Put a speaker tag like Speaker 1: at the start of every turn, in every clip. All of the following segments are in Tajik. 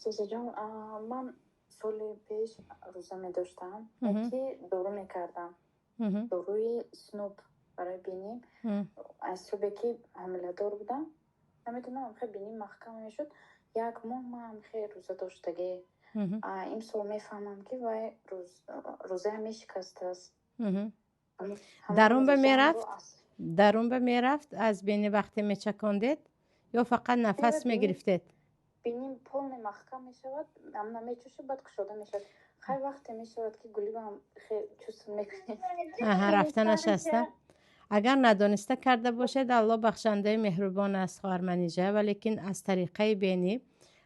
Speaker 1: Устозаҷон, ман соли пеш рӯза медоштам, ки дору мекардам, доруи снуп барои бинӣ. Аз субе ки ҳомиладор будам, намедонам, хе бинӣ маҳкам мешуд. Як моҳ ман хе рӯза доштагӣ. Имсол мефаҳмам, ки вай рӯзаам мешикастааст.
Speaker 2: Дарун ба мерафт, дарун ба мерафт аз бинӣ, вақте мечакондед, ё фақат нафас мегирифтед?
Speaker 1: Биним полный маҳкам мешавад, амна мечӯшад, баъд кушода мешавад. Хай, вақте мешавад, ки гулибам хе чувств мекунед.
Speaker 2: Аҳа, рафтанаш аста. Агар надониста карда бошед, Алло бахшандаи меҳрубон аст, хоҳар Манижа. Валекин аз тариқаи бинӣ,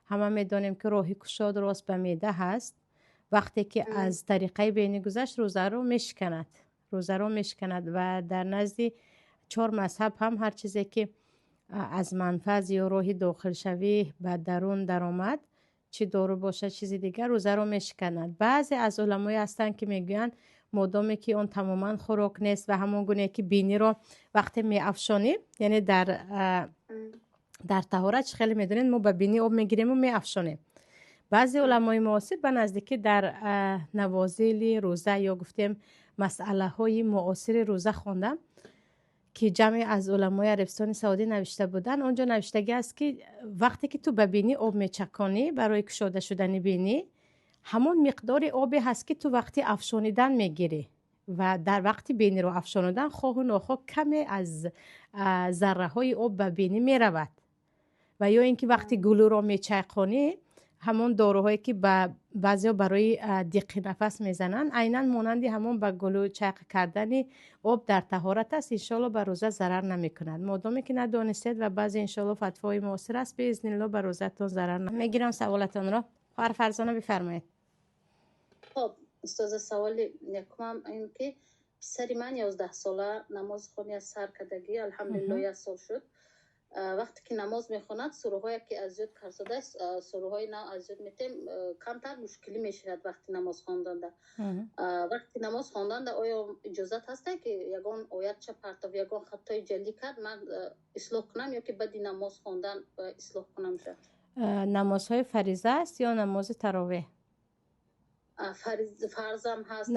Speaker 2: ҳама медонем, ки роҳи кушод рост ба меъда ҳаст. Вақте ки аз тариқаи бинӣ гузашт, рӯзаро мешиканад, рӯзаро мешиканад. Ва дар назди чор мазҳаб ҳам ҳар чизе ки аз манфаз ё роҳи дохилшавӣ ба дарун даромад, чӣ дору бошад, чизи дигар, рӯзаро мешиканад. Баъзе аз уламое ҳастанд, ки мегӯянд, модоме ки он тамоман хӯрок нест ва ҳамон гуне ки биниро вақте меафшонӣ, яъне дар таҳорат, чӣ хеле медонед, мо ба бинӣ об мегирему меафшонем. Баъзе уламои муосир, ба наздикӣ дар навозили рӯза ё гуфтем масъалаҳои муосири рӯза хондам, ки ҷамъе аз уламои Арабистони Саудӣ навишта буданд. Он ҷо навиштагӣ аст, ки вақте ки ту ба бинӣ об мечаконӣ барои кушода шудани бинӣ, ҳамон миқдори обе ҳаст, ки ту вақти афшонидан мегирӣ, ва дар вақти биниро афшонидан хоҳу нохоҳ каме аз зарраҳои об ба бинӣ меравад. Ва ё ин ки вақти гулӯро мечайқонӣ, ҳамон доруҳое ки ба баъзеҳо барои диққи нафас мезананд, айнан монанди ҳамон ба гулӯ чайқ кардани об дар таҳорат аст. Иншоалло, ба рӯза зарар намекунад, модоме ки надонистед. Ва баъзе, иншоалло, фатвои муосир аст, биизнилло, ба рӯзатон зарар. Мегирам саволатонро. Хоҳар Фарзона, бифармоед.
Speaker 3: Хоб, устоза, саволи якумам ин ки писари ман 11сола, намоз хония сар кардагӣ, алҳамдулилло, як сол шуд. Вақте ки намоз мехонад, сураҳое ки аз ёд карсодааст, сураҳои нав аз ёд метем, камтар мушкилӣ мешавад вақти намоз хонданда. Вақти намоз хонданда оё иҷозат ҳаста, ки ягон оятча партов, ягон хатои ҷалӣ кард, ман ислоҳ кунам ё ки баъди намоз хондан ислоҳ кунам?
Speaker 2: Намозҳои фариза аст ё намози таровеҳ?
Speaker 3: Фарзам ҳаст.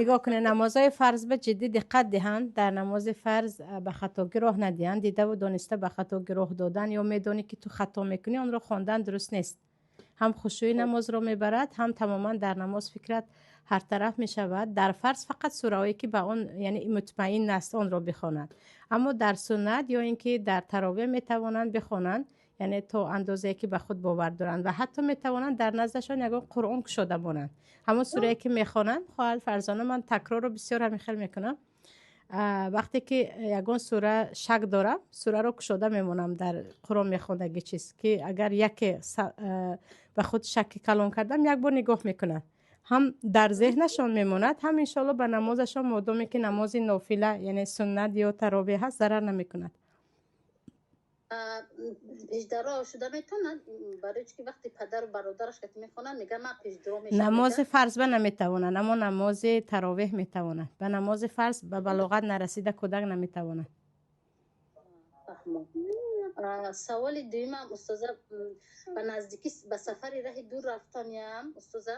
Speaker 2: Нигоҳ кунед, намозҳои фарз ба ҷиддӣ диққат диҳанд. Дар намози фарз ба хатогӣ роҳ надиҳанд. Дидаву дониста ба хатогӣ роҳ додан ё медонӣ, ки ту хато мекунӣ, онро хондан дуруст нест. Ҳам хушӯи намозро мебарад, ҳам тамоман дар намоз фикрат ҳар тараф мешавад. Дар фарз фақат сураҳое ки ба он, яъне, мутмаин аст, онро бихонад. Аммо дар суннат ё ин ки дар таровеҳ метавонанд бихонанд, яъне то андозае ки ба худ бовар доранд, ва ҳатто метавонанд дар наздашон ягон Қуръон кушода монанд, ҳамон сурае ки мехонанд. Хоҳар Фарзона, ман такрорро бисёр ҳамин хел мекунам. Вақте ки ягон сура шак дорам, сураро кушода мемонам дар Қуръон мехондагӣ чиз, ки агар яке ба худ шакки калон кардам, як бор нигоҳ мекунад, ҳам дар зеҳнашон мемонад, ҳам, иншоалло, ба намозашон, модоме ки намози нофила, яъне суннат ё таровеҳ ҳаст, зарар намекунад.
Speaker 3: Пешдаро шуда метавонад? Барои чи ки вақте падару бародараш кати мехонанд, мегӯяд, ман пешдаро мешавам.
Speaker 2: Намози фарз ба наметавонад, аммо намози таровеҳ метавонад. Ба намози фарз ба балоғат нарасида кӯдак наметавонад.
Speaker 3: Саволи дуюмам, устоза, ба наздикӣ ба сафари раҳи дур рафтаниям, устоза,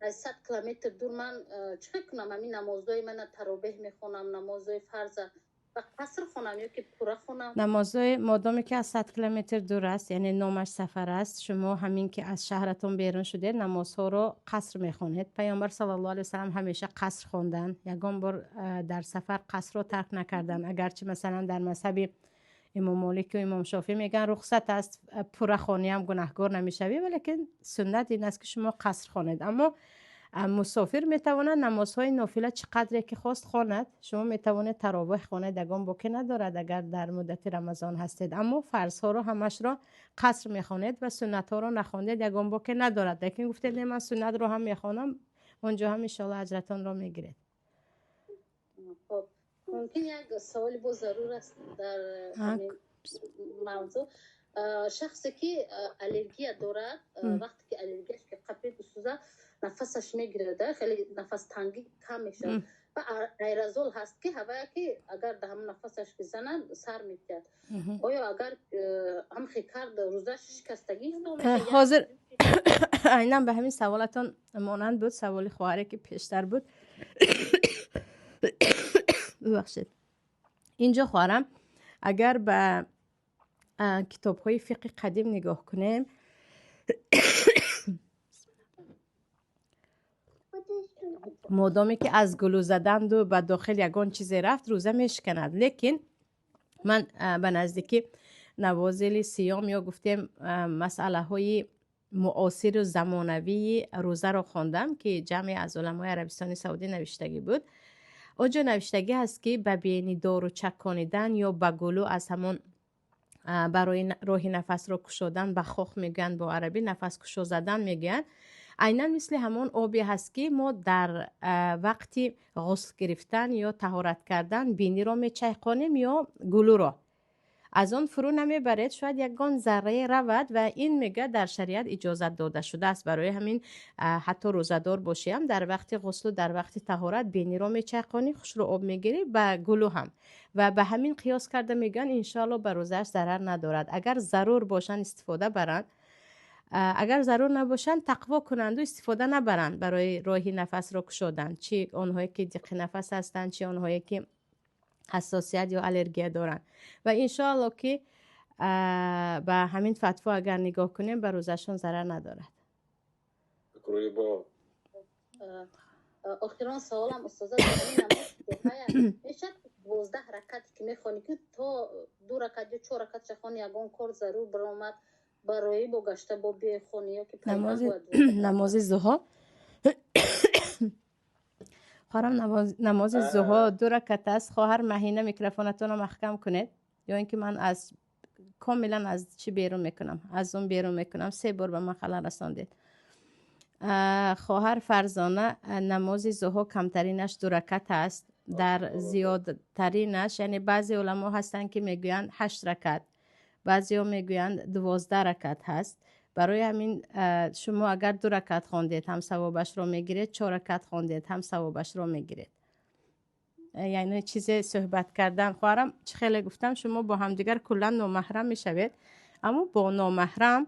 Speaker 3: аз 100 километр дур. Ман чӣ хел кунам? Ҳамин намозҳои мана таровеҳ мехонам, намозҳои фарза ба қаср хонам ё ки пурра хонам?
Speaker 2: Намозҳои, модоме ки аз 100 километр дур аст, яъне номаш сафар аст, шумо ҳамин ки аз шаҳратон берун шудед, намозҳоро қаср мехонед. Паёмбар саллаллоҳу алайҳи васаллам ҳамеша қаср хонданд, ягон бор дар сафар қасрро тарк накарданд. Агарчи, масалан, дар мазҳаби имом Молику имом Шофӣ мегӯянд, рухсат аст, пурра хониам гунаҳгор намешавӣ, валекин суннат ин аст, ки шумо қаср хонед. Аммо мусофир метавонад намозҳои нофила чӣ қадре ки хост хонад. Шумо метавонед таровеҳ хонед, ягон боке надорад, агар дар муддати Рамазон ҳастед. Аммо фарзҳоро ҳамашро қаср мехонед ва суннатҳоро нахондед, ягон боке надорад. Лекин гуфтед, не, ман суннатро ҳам мехонам, он ҷо ҳам, иншоалло, аҷратонро мегиред.
Speaker 3: Мумкин як саволи боз зарур аст дар мавзӯъ. Шахсе ки аллергия дорад, вақте ки аллергияш ки қапид, устоза. Нафасаш мегирад, хеле нафастангӣ кам мешавад. Ва аэрозол ҳаст, ки ҳавая ки агар дар ҳамон нафасаш бизанад, сар метиҳад. Оё агар ҳамхе кард, рӯзаш шикастагӣ?
Speaker 2: Ҳозир айнан ба ҳамин саволатон монанд буд саволи хоҳаре, ки пештар буд. Бибахшед. Инҷо, хоҳарам, агар ба китобҳои фиқҳи қадим нигоҳ кунем, модоме ки аз гулӯ заданду ба дохил ягон чизе рафт, рӯза мешиканад. Лекин ман ба наздикӣ навозили сиём ё гуфтем масъалаҳои муосиру замонавии рӯзаро хондам, ки ҷамъе аз уламои Арабистони Саудӣ навиштагӣ буд. Он ҷо навиштагӣ ҳаст, ки ба бени дору чаконидан ё ба гулӯ аз ҳамон барои роҳи нафасро кушодан, бахох мегӯянд бо арабӣ, нафаскушо задан мегӯянд, айнан мисли ҳамон обе ҳаст, ки мо дар вақти ғусл гирифтан ё таҳорат кардан биниро мечайқонем ё гулӯро аз он фурӯ намебаред, шояд ягон заррае равад, ва ин, мегӯяд, дар шариат иҷозат дода шудааст. Барои ҳамин ҳатто рӯзадор бошиам, дар вақти ғуслу дар вақти таҳорат биниро мечайқонӣ, хушрӯ об мегирӣ, ба гулӯ ҳам, ва ба ҳамин қиёс карда мегӯянд, иншоалло, ба рӯзааш зарар надорад. Агар зарур бошанд, истифода баранд, агар зарур набошанд, тақво кунанду истифода набаранд барои роҳи нафасро кушодан, чӣ онҳое ки диққи нафас ҳастанд, чӣ онҳое ки ҳассосият ё аллергия доранд. Ва иншоалло, ки ба ҳамин фатво агар нигоҳ кунем, ба рӯзашон зарар надорад.
Speaker 3: Охирон саволам, устоза: мешад 12 ракате ки мехонӣ, ки то ду ракат ё чор ракат шахони, ягон кор зарур баромад, барои бо гашта бо бехонӣ ё ки?
Speaker 2: Намози зуҳо, хоҳарам, намози зуҳо ду ракат аст. Хоҳар Маҳина, микрофонатонро маҳкам кунед ё ин ки ман аз комилан аз чӣ берун мекунам, аз он берун мекунам. Се бор ба ман халал расондед. Хоҳар Фарзона, намози зуҳо камтаринаш ду ракат аст, дар зиёдтаринаш, яъне баъзе уламо ҳастанд, ки мегӯянд ҳашт ракат, баъзеҳо мегӯянд 12 ракат ҳаст. Барои ҳамин шумо агар ду ракат хондед ҳам савобашро мегиред, чор ракат хондед ҳам савобашро мегиред. Яъне чизе суҳбат кардан, хоҳарам, чӣ хеле гуфтам, шумо бо ҳамдигар куллан номаҳрам мешавед, аммо бо номаҳрам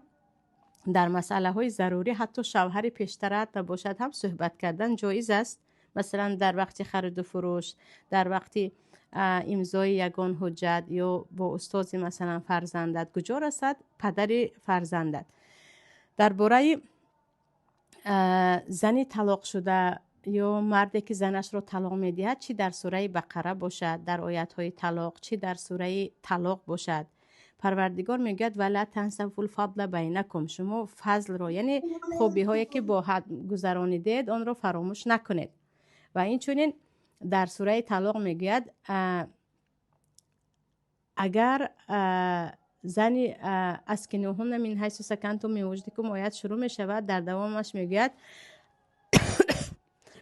Speaker 2: дар масъалаҳои зарурӣ, ҳатто шавҳари пештараат набошад ҳам, суҳбат кардан ҷоиз аст. Масалан, дар вақти хариду фурӯш, дар вақти имзои ягон ҳуҷҷат ё бо устози, масалан, фарзандат, куҷо расад, падари фарзандат. Дар бораи зани талоқшуда ё марде ки занашро талоқ медиҳад, чӣ дар сураи Бақара бошад, дар оятҳои талоқ, чӣ дар сураи Талоқ бошад, Парвардигор мегӯяд: «Вала тансавул фадла байнакум». Шумо фазлро, яъне хубиҳое ки бо ҳад гузаронидед, онро фаромӯш накунед. Ва инчунин дар сураи Талоқ мегӯяд: агар зани «Аскинуҳунна мин ҳайсу сакантум мин вуҷдикум», оят шурӯъ мешавад, дар давомаш мегӯяд: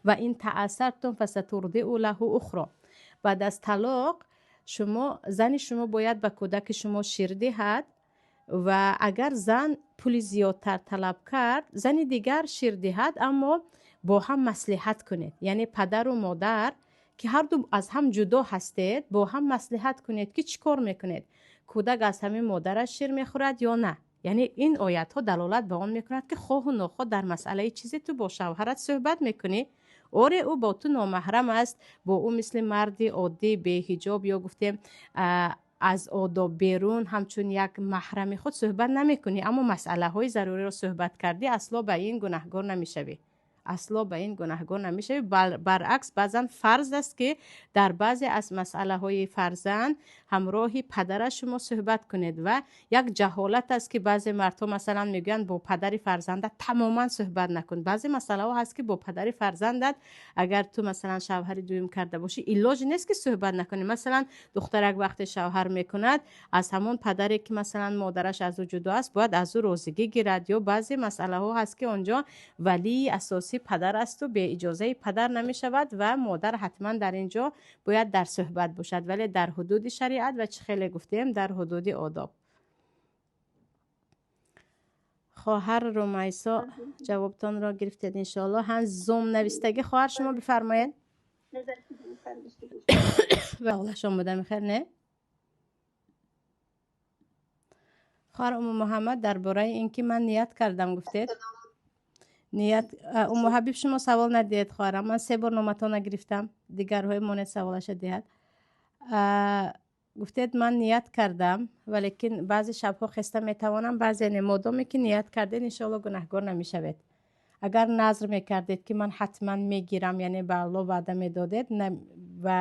Speaker 2: «Ва ин таъассартум фасатурдиу лаҳу ухро». Баъд аз талоқ шумо, зани шумо бояд ба кӯдаки шумо шир диҳад ва агар зан пули зиёдтар талаб кард, зани дигар шир диҳад, аммо бо ҳам маслиҳат кунед. Яъне падару модар, ки ҳарду аз ҳам ҷудо ҳастед, бо ҳам маслиҳат кунед, ки чӣ кор мекунед, кӯдак аз ҳамин модараш шир мехӯрад ё на. Яъне ин оятҳо далолат ба он мекунад, ки хоҳу нохоҳ дар масъалаи чизе ту бо шавҳарат суҳбат мекунӣ. Оре, ӯ бо ту номаҳрам аст, бо ӯ мисли марди оддӣ, беҳиҷоб ё гуфтем аз одоб берун, ҳамчун як маҳрами худ суҳбат намекунӣ, аммо масъалаҳои заруриро суҳбат кардӣ, асло ба ин гунаҳгор намешавӣ, асло ба ин гунаҳгор намешавӣ. Баръакс, баъзан фарз аст, ки дар баъзе аз масъалаҳои фарзанд ҳамроҳи падараш шумо суҳбат кунед. Ва як ҷаҳолат аст, ки баъзе мардҳо, масалан, мегӯянд: «Бо падари фарзандат тамоман суҳбат накун». Баъзе масъалаҳо ҳаст, ки бо падари фарзандат, агар ту, масалан, шавҳари дуюм карда бошӣ, илоҷ нест, ки суҳбат накунӣ. Масалан, духтарак вақте шавҳар мекунад, аз ҳамон падаре ки, масалан, модараш аз ӯ ҷудо аст, бояд аз ӯ розигӣ гирад. Ё баъзе масъалаҳо ҳаст, ки он ҷо валии асосӣ падар асту беиҷозаи падар намешавад ва модар ҳатман дар ин ҷо бояд дар суҳбат бошад, вале дар ҳудуди шариат ва чӣ хеле гуфтем, дар ҳудуди одоб. Хоҳар Румайсо, ҷавобтонро гирифтед иншоаллоҳ. Ҳам зум навистагӣ хоҳар шумо бифармоед. Саволашон буда мехер не? Хоҳар Уму Муҳаммад, дар бораи ин ки ман ният кардам гуфтед. Ният Уму Ҳабиб, шумо савол надиҳед хоҳарам. Ман се бор номатона гирифтам. Дигарҳои монед саволаша диҳад. Гуфтед ман ният кардам, валекин баъзе шабҳо хеста метавонам, баъзе не. Модоме ки ният кардед, иншоаллоҳ гунаҳгор намешавед. Агар назр мекардед ки ман ҳатман мегирам, яъне ба Аллоҳ ваъда медодед ва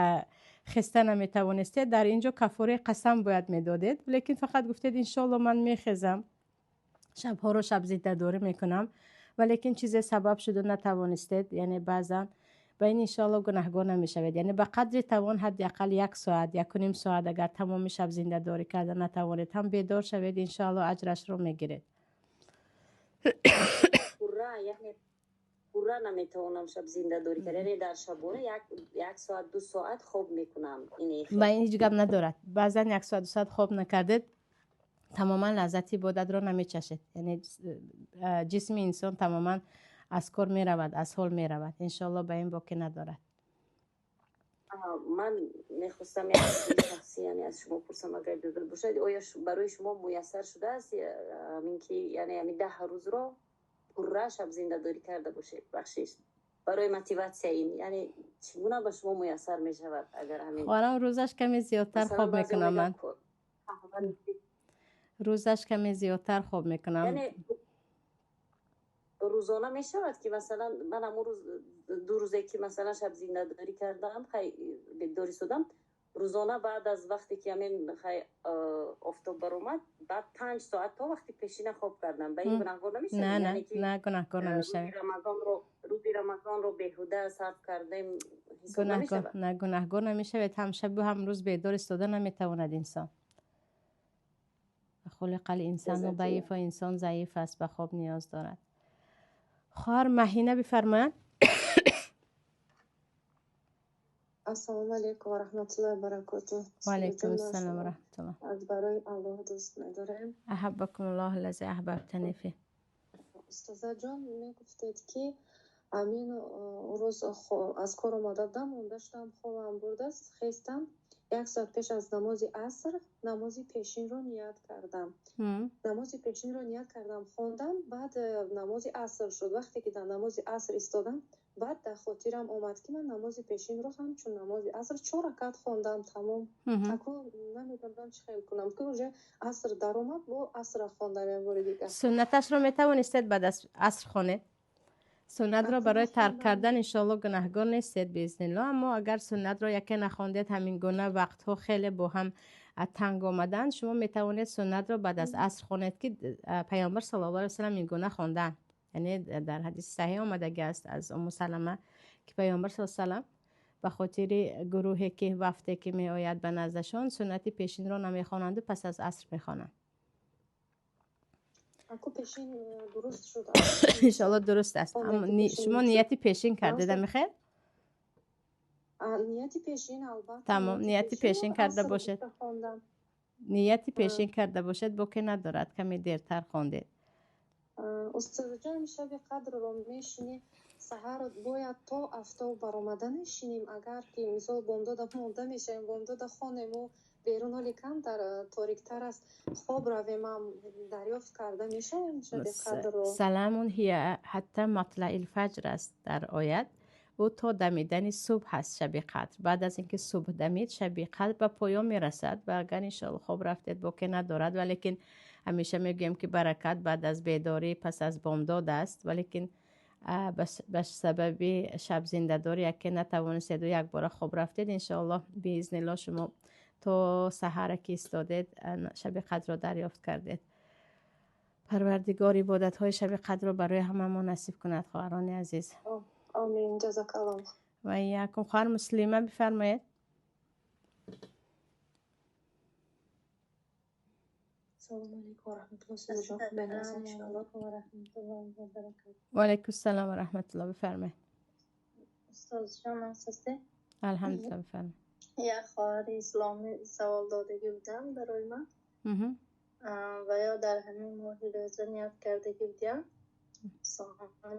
Speaker 2: хеста наметавонистед, дар ин ҷо кафораи қасам бояд медодед. Лекин фақат гуфтед иншоаллоҳ ман мехезам, шабҳоро шабзиндадорӣ мекунам, валекин чизе сабаб шуду натавонистед, яъне баъзан ба ин иншоаллоҳ гунаҳгор намешавед. Яъне ба қадри тавон ҳадди ақал як соат, якуним соат агар тамоми шаб зиндадорӣ карда натавонед, ҳам бедор шавед, иншоаллоҳ аҷрашро мегиред.
Speaker 4: Пурра наметавонам шаб зиндадорӣ кард, яъне дар шабона як соат ду соат хоб мекунам.
Speaker 2: Ба ин ҳеҷ гап надорад. Баъзан як соат ду соат хоб накардед, тамоман лаззати ибодатро намечашед. Яъне ҷисми инсон тамоман аз кор меравад, аз ҳол меравад. Иншоаллоҳ ба ин боқӣ надорад.
Speaker 4: Ман мехостам як шахсӣ, яъне аз шумо пурсам, агар иҷозат бошад, оё барои шумо муяссар шудааст ҳамин ки яъне ҳамин 10 рӯзро пурра шаб зиндадорӣ карда бошед? Бахшиш барои мотиватсия ин, яъне чӣ гуна ба шумо муяссар мешавад агар ҳамин?
Speaker 2: Хоҳарам, рӯзаш каме зиёдтар хоб мекунам ман. Рӯзаш каме зиёдтар хоб мекунам.
Speaker 4: Рӯзона мешавад ки масалан ман ҳамон рӯз ду рӯзе ки масалан шаб зиндадорӣ кардам, хай бедорӣ шудам, рӯзона баъд аз вақте ки ҳамин хай офтоб баромад, баъд 5 соат то вақти пешина хоб кардам. Ба ин гунаҳгор намешавед?
Speaker 2: Не, не, не, гунаҳгор намешавед.
Speaker 4: Рӯзи Рамазонро беҳуда сарф кардем ҳисоб намешавад?
Speaker 2: Не, гунаҳгор намешавед. Ҳам шабу ҳам рӯз бедор истода наметавонад инсон. خلق الانسان ضعیف و инсон заиф аст, ба хоб ниёз дорад. خواهر مهینه بفرمایند.
Speaker 5: Ассалому алайкум ва раҳматуллоҳи ва баракотуҳ.
Speaker 2: Ва алайкум ассалом ва раҳматуллоҳ.
Speaker 5: Аз барои Аллоҳ дӯст медорем.
Speaker 2: Аҳаббакум Аллоҳ аллази аҳбабтани фи.
Speaker 5: Устоза ҷон, мегуфтед ки амин рӯз аз кор омада будам, монда шудам, хобам бурдааст, хестам. Як соат пеш аз намози аср намози пешинро ният кардам. Намози пешинро ният кардам, хондам, баъд намози аср шуд. Вақте ки дар намози аср истодам, баъд дар хотирам омад ки ман намози пешинро ҳамчун намози аср 4 ракат хондам, тамом. Аку намедонам чӣ хел кунам, ки уже аср даромад, бо асрро хондам як бори дигар.
Speaker 2: Суннаташро метавонистед баъд аз аср хонед? Суннатро барои тарк кардан иншоаллоҳ гунаҳгор нестед биизниллоҳ, аммо агар суннатро яке нахондед, ҳамин гуна вақтҳо хеле бо ҳам танг омаданд, шумо метавонед суннатро баъд аз аср хонед ки Паёмбар саллаллоҳу алайҳи васаллам ин гуна хонданд. Яъне дар ҳадиси саҳеҳ омадагӣ аст аз Умму Салама ки Паёмбар саллаллоҳу алайҳи васаллам ба хотири гурӯҳе ки вафде ки меояд ба наздашон суннати пешинро намехонанду пас аз аср мехонанд.
Speaker 5: Аку пешин дуруст шуд.
Speaker 2: Иншоаллоҳ дуруст аст. Шумо нияти пешин кардед, мехер?
Speaker 5: Нияти пешин албатта.
Speaker 2: Тамом, нияти пешин карда бошед. Нияти пешин карда бошед, боке надорад, каме дертар хондед.
Speaker 5: Устозаҷон, шаби қадрро мешинӣ, саҳар бояд то афтоб баромада нешинем. Агар ки мисол бомдода монда мешавем, бомдода хонему берун ҳоли камтар ториктар аст, хоб равем, ҳам дарёфт карда мешавем шаби қадрро.
Speaker 2: Саламун ҳия ҳатта матлаил фаҷр аст дар оят. Ӯ то дамидани субҳ ҳаст шаби қадр. Баъд аз инки субҳ дамид, шаби қадр ба поён мерасад ва агар иншоаллоҳ хоб рафтед, боке надорад. Валекин ҳамеша мегӯем ки баракат баъд аз бедорӣ пас аз бомдод аст, валекин ба сабаби шаб зиндадорӣ яке натавонистеду якбора хоб рафтед, иншоаллоҳ биизниллоҳ шумо то саҳара ки истодед шаби қадрро дарёфт кардед. Парвардигор ибодатҳои шаби қадрро барои ҳамамо насиб кунад, хоҳарони азиз.
Speaker 5: Омин, ҷазакаллоҳ.
Speaker 2: Ва якум хоҳар Муслима бифармоед.
Speaker 6: Салому алайкум ва раҳматуллоҳ. Сизҷон, хубен ҳастед иншоаллоҳ.
Speaker 1: Ва раҳматуллоҳи ва баракатуҳ.
Speaker 2: Ва алайкум ассалом ва раҳматуллоҳ. Бифармоед.
Speaker 1: Устозҷон, ҳастед?
Speaker 2: Алҳамдулиллоҳ, бифармоед.
Speaker 1: Як хоҳари исломӣ савол додагӣ будам барои ман.
Speaker 7: Ва ё дар ҳамин моҳи рӯза ният кардагӣ будиям.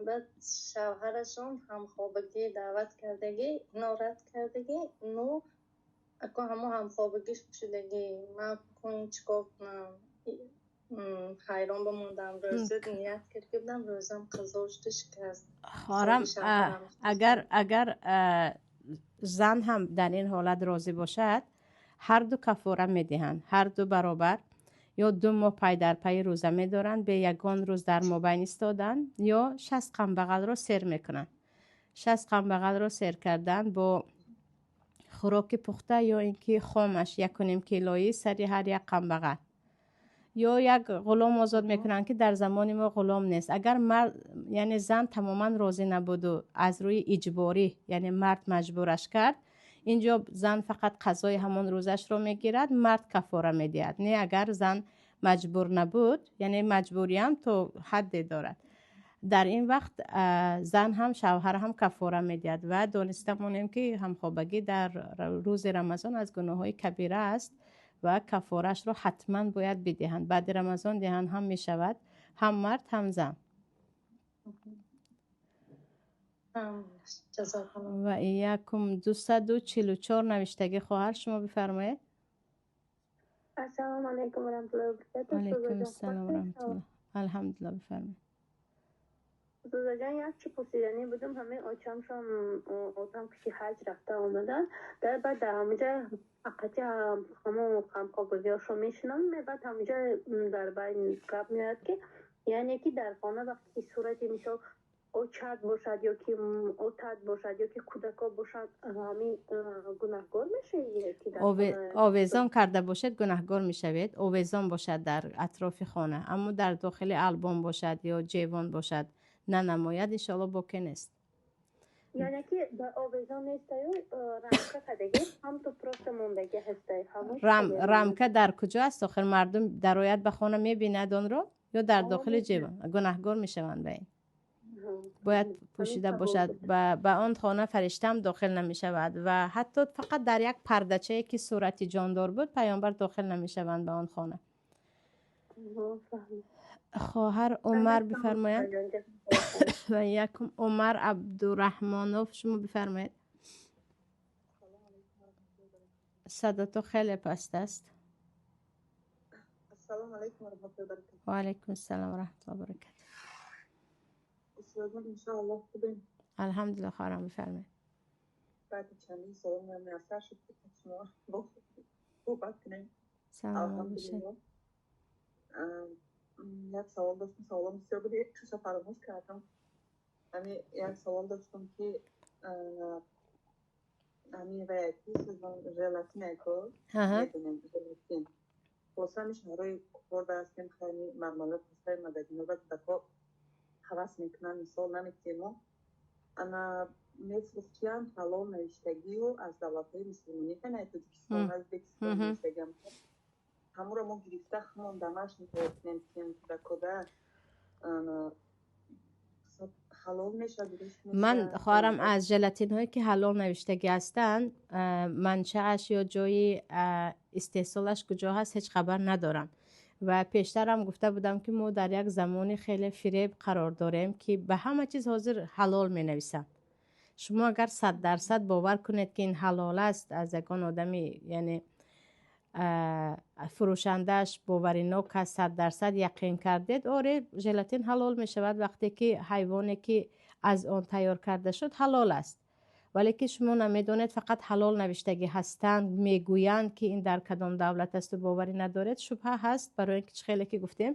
Speaker 7: Баъд шавҳарашон ҳамхобагӣ даъват кардагӣ, ино рад кардагӣ, ну ако ҳамо ҳамхобагӣ шудагӣ. Ман кун чӣ кор кунам? Ҳайрон бимондам. Рӯза ният карда будам, рӯзам қазо шуда шикаст.
Speaker 2: Хоҳарам, агар зан ҳам дар ин ҳолат розӣ бошад, ҳар ду кафора медиҳанд, ҳар ду баробар. Ё 2 моҳ пай дар пай рӯза медоранд, бе ягон рӯз дар мобайн истодан, ё 60 камбағалро сер мекунанд. 60 камбағалро сер кардан бо хӯроки пухта ё ин ки хомаш 1.5 килои сари ҳар як камбағал. Ё як ғулом озод мекунанд, ки дар замони мо ғулом нест. Агар мард, яъне зан тамоман розӣ набуду аз рӯи иҷборӣ, яъне мард маҷбураш кард, инҷо зан фақат қазои ҳамон рӯзашро мегирад, мард кафора медиҳад. Не, агар зан маҷбур набуд, яъне маҷбуриам то ҳадде дорад. Дар ин вақт зан ҳам шавҳар ҳам кафора медиҳад ва дониста монем, ки ҳамхобагӣ дар рӯзи Рамазон аз гуноҳҳои кабира аст ва кафораашро ҳатман бояд бидиҳанд. Баъди Рамазон диҳанд ҳам мешавад, ҳам мард, ҳам зан. Ва иякум 244 навиштагӣ хоҳар, шумо бифармоед.
Speaker 8: Ассалому алайкум ва раҳматуллоҳи ва баракатуҳ.
Speaker 2: Алайкум ассалом ва раҳматуллоҳ. Алҳамдулиллоҳ, бифармоед.
Speaker 8: Устозаҷон, як чӣ пурсиданӣ будам. Ҳамин очамшон одам ки ҳаҷ рафта омадан, дар баъд дар ҳамуҷа ҳақиқати ҳамон ҳамхобагиҳошо мешинам, баъд ҳамуҷа дар байн гап меояд, ки яъне ки дар хона вақте ки сурати мисол очат бошад ё ки отат бошад ё ки кӯдако бошад, ҳамин гунаҳгор мешавед?
Speaker 2: Овезон карда бошед, гунаҳгор мешавед. Овезон бошад дар атрофи хона, аммо дар дохили албом бошад ё ҷевон бошад, нанамояд, иншоалло боке нест.
Speaker 8: Яъне ки овезон нестаю, рамка кадаги, ҳамту просто мондаги ҳастай.
Speaker 2: Рамка дар куҷо аст? Охир мардум дарояд ба хона, мебинад онро, ё дар дохили ҷевон, гунаҳгор мешаванд ба ин. Бояд пӯшида бошад. Ба он хона фариштаам дохил намешавад ва ҳатто фақат дар як пардачае ки сурати ҷондор буд, паёмбар дохил намешаванд ба он хона. Хоҳар Умар бифармоянд. Ва якум Умар Абдураҳмонов, шумо бифармоед. Садото хеле паст аст.
Speaker 9: Ассалому алайкум ва раҳматуллоҳи ва баракатуҳ.
Speaker 2: Ва алайкум ассалом ва раҳматуллоҳи ва баракатуҳ.
Speaker 9: Устодон, иншоаллоҳ хубем?
Speaker 2: Алҳамдулиллоҳ, хоҳарам, бифармоед.
Speaker 9: Баъди чандин сол муяссар шуд, ки шумо суҳбат кунем.
Speaker 2: Саломат бошед.
Speaker 9: Як савол доштам, саволам бисёр буд, якшаша фаромӯш кардам. Ҳами як савол доштам, ки ҳами ваяки желатинако медонем, желатин. Хулоса, ҳами шаҳрҳои хурда ҳастем, хеле мармелад ҳастаи магазинҳо кӯдакҳо ҳавас мекунанд, мисол наметиҳемо. Ана мефурӯхтиянд ҳалол навиштагию аз давлатҳои мусулмонӣ, на Тоҷикистон, Ӯзбекистон навиштагиам. Ҳамуро мо гирифта ҳамон дамаш тайёр кунем, ки кӯдакода ҳалол мешавад?
Speaker 2: Ман, хоҳарам, аз желатинҳое ки ҳалол навиштагӣ ҳастанд, маншааш ё ҷои истеҳсолаш куҷо ҳаст, ҳеҷ хабар надорам. Ва пештарам гуфта будам, ки мо дар як замони хеле фиреб қарор дорем, ки ба ҳама чиз ҳозир ҳалол менависанд. Шумо агар 100% бовар кунед, ки ин ҳалол аст, аз ягон одами, яъне фурӯшандааш боваринок аст, 100% яқин кардед, оре, желатин ҳалол мешавад, вақте ки ҳайвоне ки аз он тайёр карда шуд, ҳалол аст. Вале ки шумо намедонед, фақат ҳалол навиштагӣ ҳастанд, мегӯянд, ки ин дар кадом давлат асту боварӣ надоред, шубҳа ҳаст. Барои ин ки чӣ хеле ки гуфтем,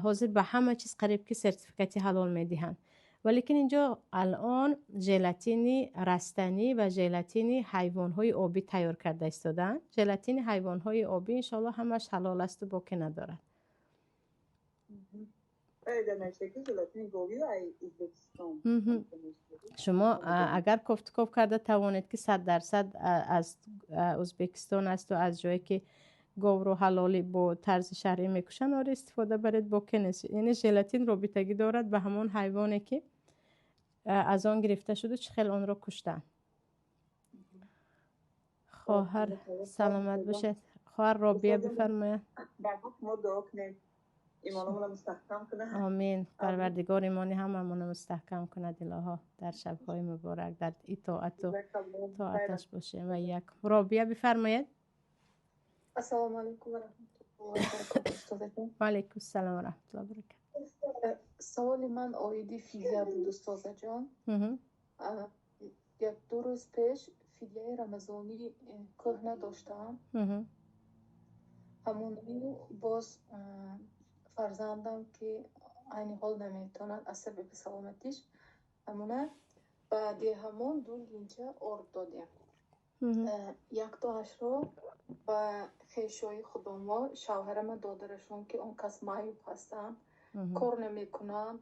Speaker 2: ҳозир ба ҳама чиз қариб ки сертификати ҳалол медиҳанд. Валекин инҷо алон желатини растанӣ ва желатини ҳайвонҳои обӣ тайёр карда истодаанд. Желатини ҳайвонҳои обӣ иншоалло ҳамаш ҳалол асту боке надорад. Шумо агар кофтуков карда тавонед, ки 100% аз Ӯзбекистон асту аз ҷое ки говро ҳалолӣ бо тарзи шаръӣ мекушанд, оре, истифода баред, боке нест. Яъне желатин робитагӣ дорад ба ҳамон ҳайвоне ки аз он гирифта шуду чӣ хел онро куштанд. Хоҳар, саломат бошед. Хоҳар Робия бифармояд.
Speaker 9: Мо дуо кунем, имонамонро мустаҳкам кунад.
Speaker 2: Омин. Парвардигор имони ҳамамонро мустаҳкам кунад, илоҳо, дар шабҳои муборак дар итоату тоаташ бошем. Ва як Робия бифармоед.
Speaker 6: Ассалому алайкум ва раҳматуллоҳи ва баракатуҳ, устозаҷон.
Speaker 2: Ва алайкум ассалом ва раҳматуллоҳи ва баракатуҳ.
Speaker 6: Саволи ман оиди фидя буд, устозаҷон. Як ду рӯз пеш фидяи рамазонӣ кӯҳна доштам. Ҳамону боз фарзандам, ки айни ҳол наметавонад аз сабаби саломатиш, ҳамона ба деҳамон ду линча орд додем. Яктоашро ба хешои худомо, шавҳарама додарашон, ки он кас маъюб ҳастанд, кор намекунанд,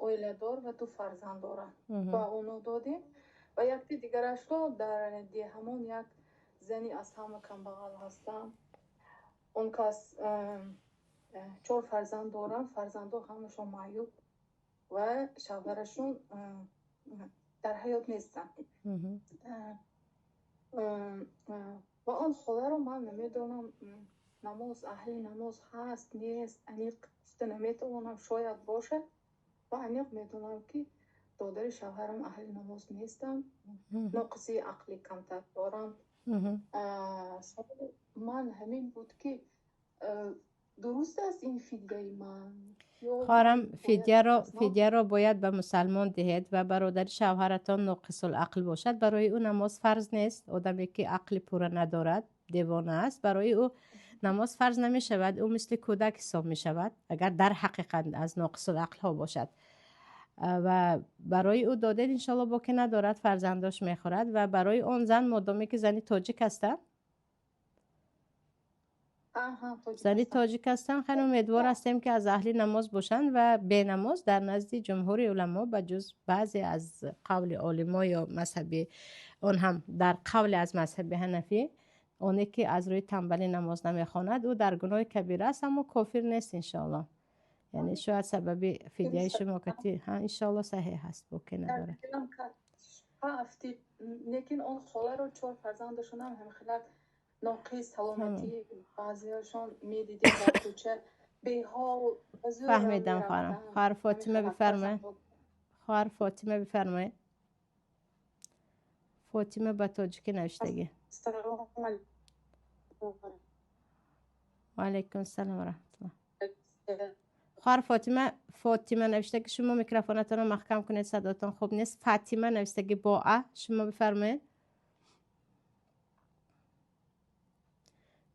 Speaker 6: оиладор ва ду фарзанд доранд, ба оно додем ва якти дигарашро дар деҳамон як зани аз ҳама камбағал ҳастанд. Он кас чор фарзанд доранд, фарзандо ҳамашон маъюб ва шавҳарашон дар ҳаёт нестанд. Ва он холаро ман намедонам, намоз, аҳли намоз ҳаст нест, аниқ гуфта наметавонам, шояд бошад, ва аниқ медонам, ки додари шавҳарам аҳли намоз нестанд, ноқиси ақлӣ камтар доранд. Саволи ман ҳамин буд, ки дуруст аст ин фидяи ман?
Speaker 2: Хоҳарам, фидяро бояд ба мусалмон диҳед ва бародари шавҳаратон ноқисулақл бошад, барои ӯ намоз фарз нест. Одаме ки ақли пурра надорад, девона аст, барои ӯ намоз фарз намешавад, ӯ мисли кӯдак ҳисоб мешавад, агар дар ҳақиқат аз ноқисулақлҳо бошад. Ва барои ӯ додед, иншоалло боке надорад, фарзандош мехӯрад. Ва барои он зан, модоме ки зани тоҷик ҳастанд, зани тоҷик ҳастанд, хеле умедвор ҳастем, ки аз аҳли намоз бошанд. Ва бенамоз дар назди ҷумҳури уламо, ба ҷуз баъзе аз қавли олимо ё мазҳаби, он ҳам дар қавле аз мазҳаби ҳанафӣ, оне ки аз рӯи танбалӣ намоз намехонад, ӯ дар гуноҳи кабира аст, аммо кофир нест, иншоалло. Яъне шояд сабаби фидяи шумо кати иншоалло саҳеҳ аст, боке надорад.
Speaker 6: Лекин он холаро чор фарзандашонам ҳамхелак ноқис саломатӣ, баъзеашон медидем дар кӯча беҳол.
Speaker 2: Фаҳмидам, хоҳарам. Хоҳар Фотима бифармоед. Хоҳар Фотима бифармоед. Фотима ба тоҷикӣ навиштагӣ. Ва алайкум ассалом ва раҳматуллоҳ. Хоҳар Фотима, Фотима навиштагӣ, шумо микрофонатонро маҳкам кунед, садотон хуб нест. Фатима навиштагӣ бо а, шумо бифармоед.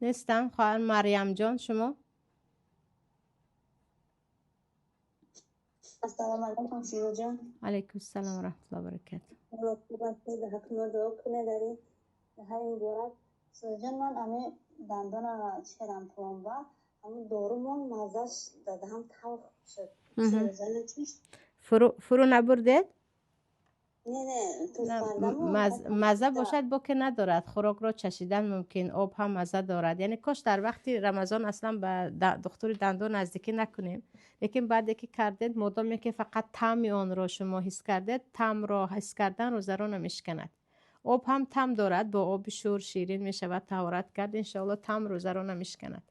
Speaker 2: Нестам. Хоҳар Марьямҷон, шумо.
Speaker 10: Ассалому алайкум, Сиёҷон.
Speaker 2: Алайкум ассалом ва раҳматуллоҳи ва баракатуҳ.
Speaker 10: Дуо кунед дар ин даҳаи муборак. Сиёҷон, ман ами дандонам чӣ кардам, пломба, ҳамун дорумон маззаш дар даҳам талх шуд.
Speaker 2: Фурӯ набурдед?
Speaker 10: Не, не, туф кардаму.
Speaker 2: Мазза бошад, боке надорад, хӯрокро чашидан мумкин, об ҳам мазза дорад. Яъне кош дар вақти Рамазон аслан ба духтури дандон наздикӣ накунем, лекин баъде ки кардед, модоме ки фақат таъми онро шумо ҳис кардед, таъмро ҳис кардан рӯзаро намешиканад. Об ҳам таъм дорад, бо оби шӯр ширин мешавад таҳорат кард, иншоалло таъм рӯзаро намешиканад.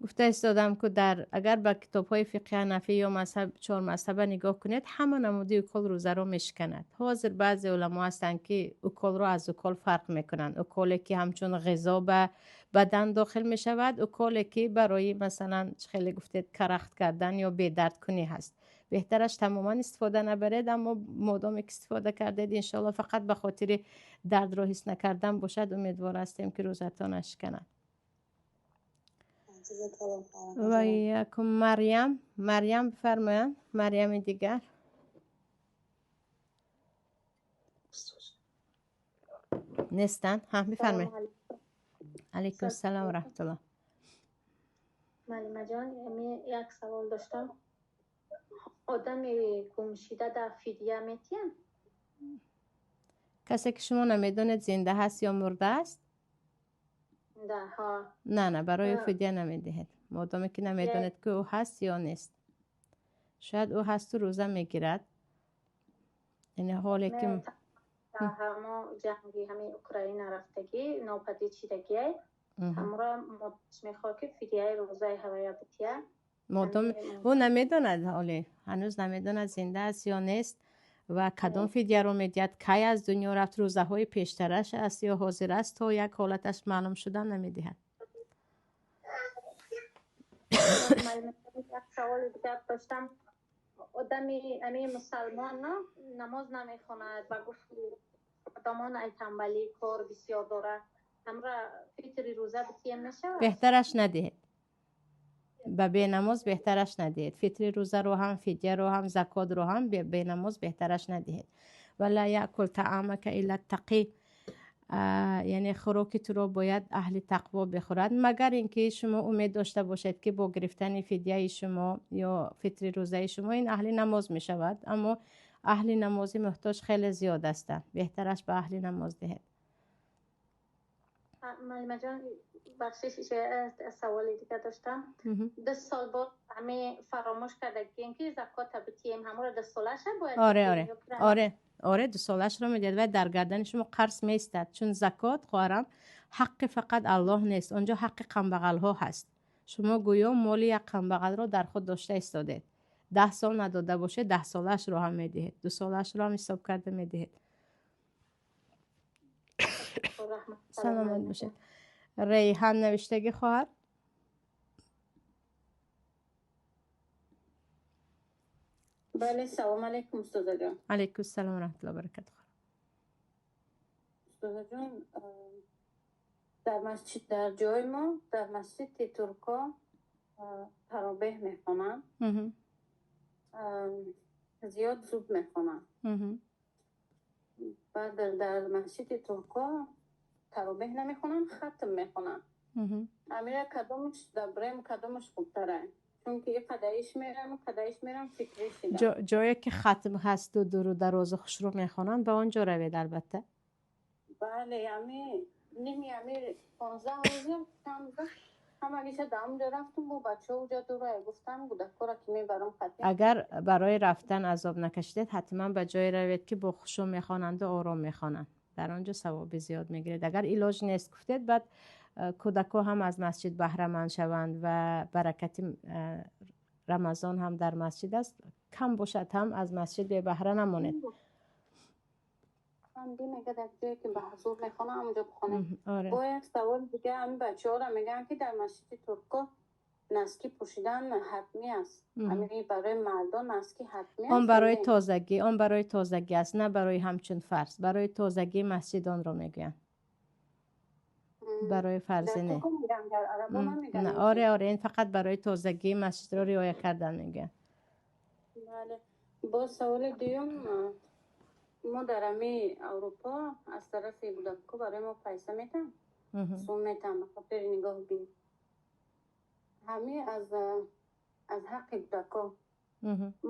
Speaker 2: Гуфта истодам, ку дар агар ба китобҳои фиқҳи ҳанафӣ ё мазҳаб, чор мазҳаба нигоҳ кунед, ҳама намуди укол рӯзаро мешиканад. Ҳозир баъзе уламо ҳастанд, ки уколро аз укол фарқ мекунанд: уколе ки ҳамчун ғизо ба бадан дохил мешавад, уколе ки барои, масалан, хеле гуфтед, карахт кардан ё бедардкунӣ ҳаст. Беҳтараш тамоман истифода набаред, аммо модоме ки истифода кардед, иншоалло фақат ба хотири дардро ҳис накардан бошад, умедвор ҳастем, ки рӯзатон нашиканад. Ва якум Марьям, Марьям бифармоянд, Марьями дигар. Нестанд? Ҳа, бифармоед. Алайкум ассалом ва раҳматуллоҳ.
Speaker 8: Малимаҷон, як савол доштам. Одами гумшида дар фидя метиҳанд?
Speaker 2: Касе ки шумо намедонед зинда ҳаст ё мурда аст? Не, не, барои ӯ фидя намедиҳед, модоме ки намедонед, ки ӯ ҳаст ё нест. Шояд ӯ ҳасту рӯза мегирад, яъне ҳоле ки
Speaker 3: Ҳамо ҷанги ҳамин Украина рафтагӣ, нопадид шидагиай. Ҳамора модаш мехоҳад, ки фидияи рӯзаи ҳавая бития.
Speaker 2: Модом ӯ намедонад, ҳоле ҳанӯз намедонад, зинда аст ё нест ва кадом фидияро медиҳад, кай аз дунё рафт, рӯзаҳои пештараш аст ё ҳозир аст, то як ҳолаташ маълум шуда намедиҳад.
Speaker 3: Як саволи дигар доштам. Одами ами мусалмон намоз намехонад, ба гуфти одамон ай танбалӣ кор бисёр дорад. Ҳамра фитри рӯза битием, мешавад?
Speaker 2: Беҳтараш надиҳед. Ба бенамоз беҳтараш надиҳед. Фитри рӯзаро ҳам, фидияро ҳам, закотро ҳам бенамоз беҳтараш надиҳед. ولا یأکل طعامک الا التقی, яъне хӯроки туро бояд аҳли тақво бихӯрад, магар ин ки шумо умед дошта бошед, ки бо гирифтани фидияи шумо ё фитри рӯзаи шумо ин аҳли намоз мешавад. Аммо аҳли намози муҳтоҷ хеле зиёд ҳастанд, беҳтараш ба аҳли намоз диҳед.
Speaker 3: Малимаҷон, бахшиш, саволи дигар доштам. 2 сол боз ҳами фаромӯш кардагием, ки закота битием. Ҳамуро 2 солаша бояд?
Speaker 2: Оре, 2 солашро медиҳад ва дар гардани шумо қарз меистад, чун закот, хоҳарам, ҳаққи фақат Аллоҳ нест, он ҷо ҳаққи камбағалҳо ҳаст. Шумо гӯё моли як камбағалро дар худ дошта истодед. 10 сол надода бошед, 10 солаашро ҳам медиҳед, 2 солаашро ҳам ҳисоб карда медиҳед. Саломат бошед. Рейҳан навиштагӣ, хоҳар.
Speaker 11: Бале, салом алейкум, устозаҷон.
Speaker 2: Алейкум салом ва раҳматуллоҳи баракату.
Speaker 11: Устозаҷон, дар масҷид, дар ҷои мо, дар масҷиди турко таробеҳ мехонанд, зиёд зуд мехонанд. Баъд дар масҷиди турко таробеҳ намехонанд, хатм мехонанд. Амира кадомаш дабрем, кадомаш хубтара? Чунки и қадаиш мерам, қадаиш мерам, фикрӣ шидам.
Speaker 2: Ҷое ки хатм ҳасту дуру дарозу хушрӯ мехонанд, ба он ҷо равед, албатта.
Speaker 11: Бале, ами ними ами 15 рӯза чанд рӯза ҳамагиша дар онҷо рафтум, бо бачаҳо уҷа дура гуфтам, кӯдакҳоро ки мебарам хатм.
Speaker 2: Агар барои рафтан азоб накашидед, ҳатман ба ҷое равед, ки бо хушӯ мехонанду ором мехонанд. Дар он ҷо савоби зиёд мегиред. Агар илоҷ нест гуфтед, баъд кӯдакҳо ҳам аз масҷид баҳраманд шаванд ва баракати Рамазон ҳам дар масҷид аст, кам бошад ҳам аз масҷид бебаҳра намонед.
Speaker 11: Мега дар ҷое ки ба ҳузур мехонам, ҳамонҷо бихонем.
Speaker 2: Оре.
Speaker 11: Бо як саволи дига, ҳамин бачаҳоро мегӯянд, ки дар масҷиди турко носки пӯшидан ҳатмӣ аст. Ҳамин барои мардон носки ҳатмӣ
Speaker 2: Он
Speaker 11: аст?
Speaker 2: Барои тозагӣ, он барои тозагӣ аст, на барои ҳамчун фарз. Барои тозагии масҷид онро мегӯянд, барои фарзӣ не. Оре, ин фақат барои тозагии масҷидро риоя кардан мегӯянд.
Speaker 11: Бале, боз саволи дуюм: мо дар ами Аврупо аз тарафи кӯдакҳо барои мо пайса метаҳанд, сум метаҳанд ба хотири нигоҳубин. Ҳами аз ҳаққи кӯдакҳо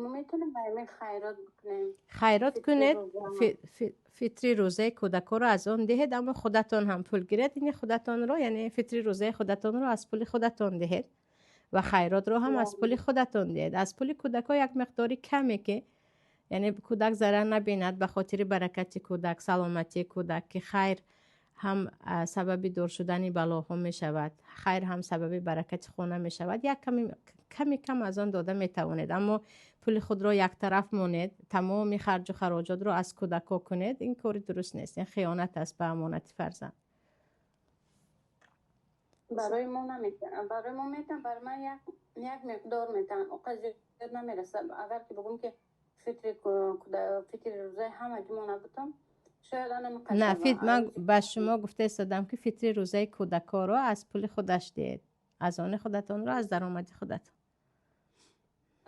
Speaker 11: мо метавонем ба ами хайрот бикунем?
Speaker 2: Хайрот кунед, фитри рӯзаи кӯдакҳоро аз он диҳед, аммо худатон ҳам пул гиред. Ини худатонро, яъне фитри рӯзаи худатонро аз пули худатон диҳед ва хайротро ҳам аз пули худатон диҳед. Аз пули кӯдакҳо як миқдори каме, ки яъне кӯдак зарар набинад, ба хотири баракати кӯдак, саломатии кӯдак, ки хайр ҳам сабаби дур шудани балоҳо мешавад, хайр ҳам сабаби баракати хона мешавад. Як ками кам аз он дода метавонед, аммо пули худро яктараф монед, тамоми харҷу хароҷотро аз кӯдакҳо кунед, ин кори дуруст нест, ин хиёнат аст ба амонати фарзанд.
Speaker 11: Барои мо наметан, барои мо метан, барои ман як миқдор метан, оқа зиёд намерасад. Агар ки бигӯм, ки фитри рӯзаи ҳамаги мо набутам, шояд
Speaker 2: На, ман ба шумо гуфта истодам, ки фитри рӯзаи кӯдакҳоро аз пули худаш диҳед, аз они худатонро, аз даромади худатон.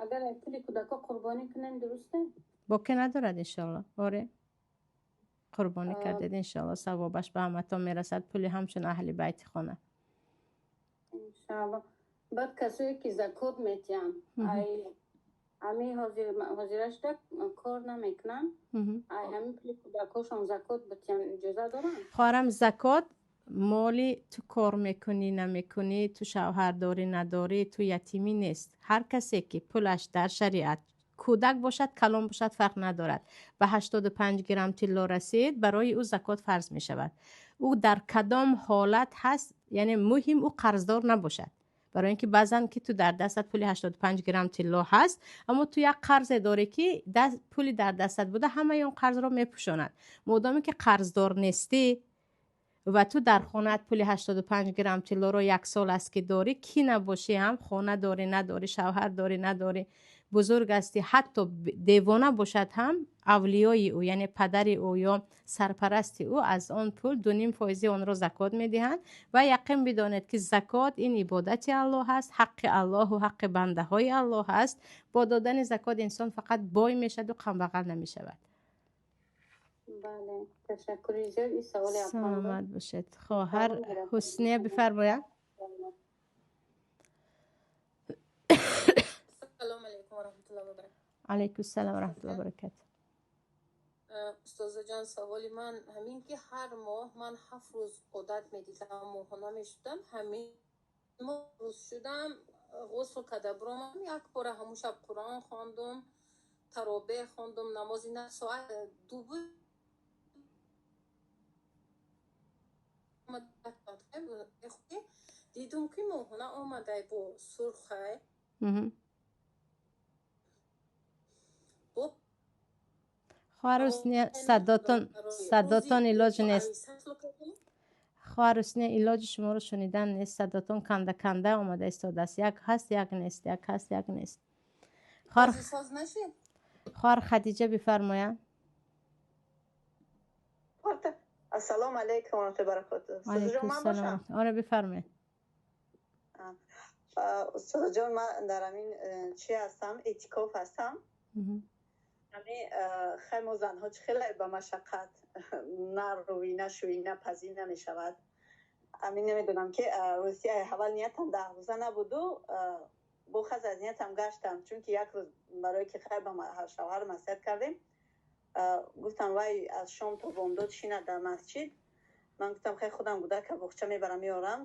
Speaker 11: Агар пули кӯдакҳо қурбонӣ кунем, дурусте?
Speaker 2: Боке надорад, иншоалло. Оре, қурбонӣ кардед, иншоалло, савобаш ба ҳаматон мерасад, пули ҳамчун аҳли байти хона.
Speaker 11: Иншоалло. Баъд касое ки закот метиҳанд, ай ҳами ҳозира шуда кор намекунанд, ай ҳамин пули кӯдакҳошон закот битиҳанд, иҷоза доранд?
Speaker 2: Хоҳарам, закот моли ту кор мекунӣ, намекунӣ, ту шавҳар дорӣ, надорӣ, ту ятимӣ нест. Ҳар касе ки пулаш дар шариат Кӯдак бошад, калон бошад, фарқ надорад. Ба 85 грамм тилло расид, барои ӯ закот фарз мешавад. Ӯ дар кадом ҳолат ҳаст, яъне муҳим ӯ қарздор набошад. Барои ин ки баъзан ки ту дар дастат пули 85 грамм тилло ҳаст, аммо ту як қарзе дорӣ ки пули дар дастат буда ҳамаи он қарзро мепӯшонад. Модоме ки қарздор нестӣ ва ту дар хонаат пули 85 грамм тиллоро як сол аст ки дорӣ, кӣ набошӣ ҳам, хона дорӣ надорӣ, шавҳар дорӣ надорӣ, бузург ҳастӣ, ҳатто девона бошад ҳам, авлиёи ӯ, яъне падари ӯ ё сарпарасти ӯ аз он пул 2.5% онро закот медиҳанд. Ва яқин бидонед ки закот ин ибодати Аллоҳ аст, ҳаққи Аллоҳу ҳаққи бандаҳои Аллоҳ аст. Бо додани закот инсон фақат бой мешавад ва камбағал намешавад.
Speaker 11: Бале, ташаккури зиёд. Ин саволи апам буд.
Speaker 2: Саломат бошед. Хоҳар Ҳусния бифармояд.
Speaker 12: Салом алейкум ва раҳматуллоҳи ва баракатуҳ.
Speaker 2: Алайкум салом ва раҳматуллоҳи ва баракатуҳ.
Speaker 12: Устозаҷон, саволи ман ҳамин ки ҳар моҳ ман 7 рӯз одат медидам, моҳона мешудам, ҳамин моҳ рӯз шудам, ғусл карда биромадам, як бора ҳамун шаб Қуръон хондум, таробеҳ хондум, намози на соат 2 буд. Дидум ки моҳона омадай бо сурхай.
Speaker 2: Хоҳар Ҳусния, садотон илоҷ нест. Хоҳар Ҳусния, илоҷи шуморо шунидан нест. Садотон канда канда омада истодааст. Як ҳаст, як нест, як ҳаст, як нест. Хоҳар Хадиҷа бифармояд.
Speaker 9: Ассалому алайкум ва раҳматуллоҳи ва баракатуҳ.
Speaker 2: Алайкум ассалом. Оре, бифармоед.
Speaker 9: Устодҷон, ман дар ҳамин чи ҳастам, эътикоф ҳастам. Ҳамин хай мо занҳо чӣ хеле ба машаққат на рӯӣ, на шӯӣ, на пазӣ намешавад. Ҳамин намедонам ки рости аввал ниятам 10 рӯза набуду, бо хаз аз ниятам гаштам, чунки як рӯз барое ки хай ба шавҳар маслиҳат кардем, гуфтам вай аз шом то бомдод шинад дар масҷид. Ман гуфтам хай худам гудака боғча мебарам меорам,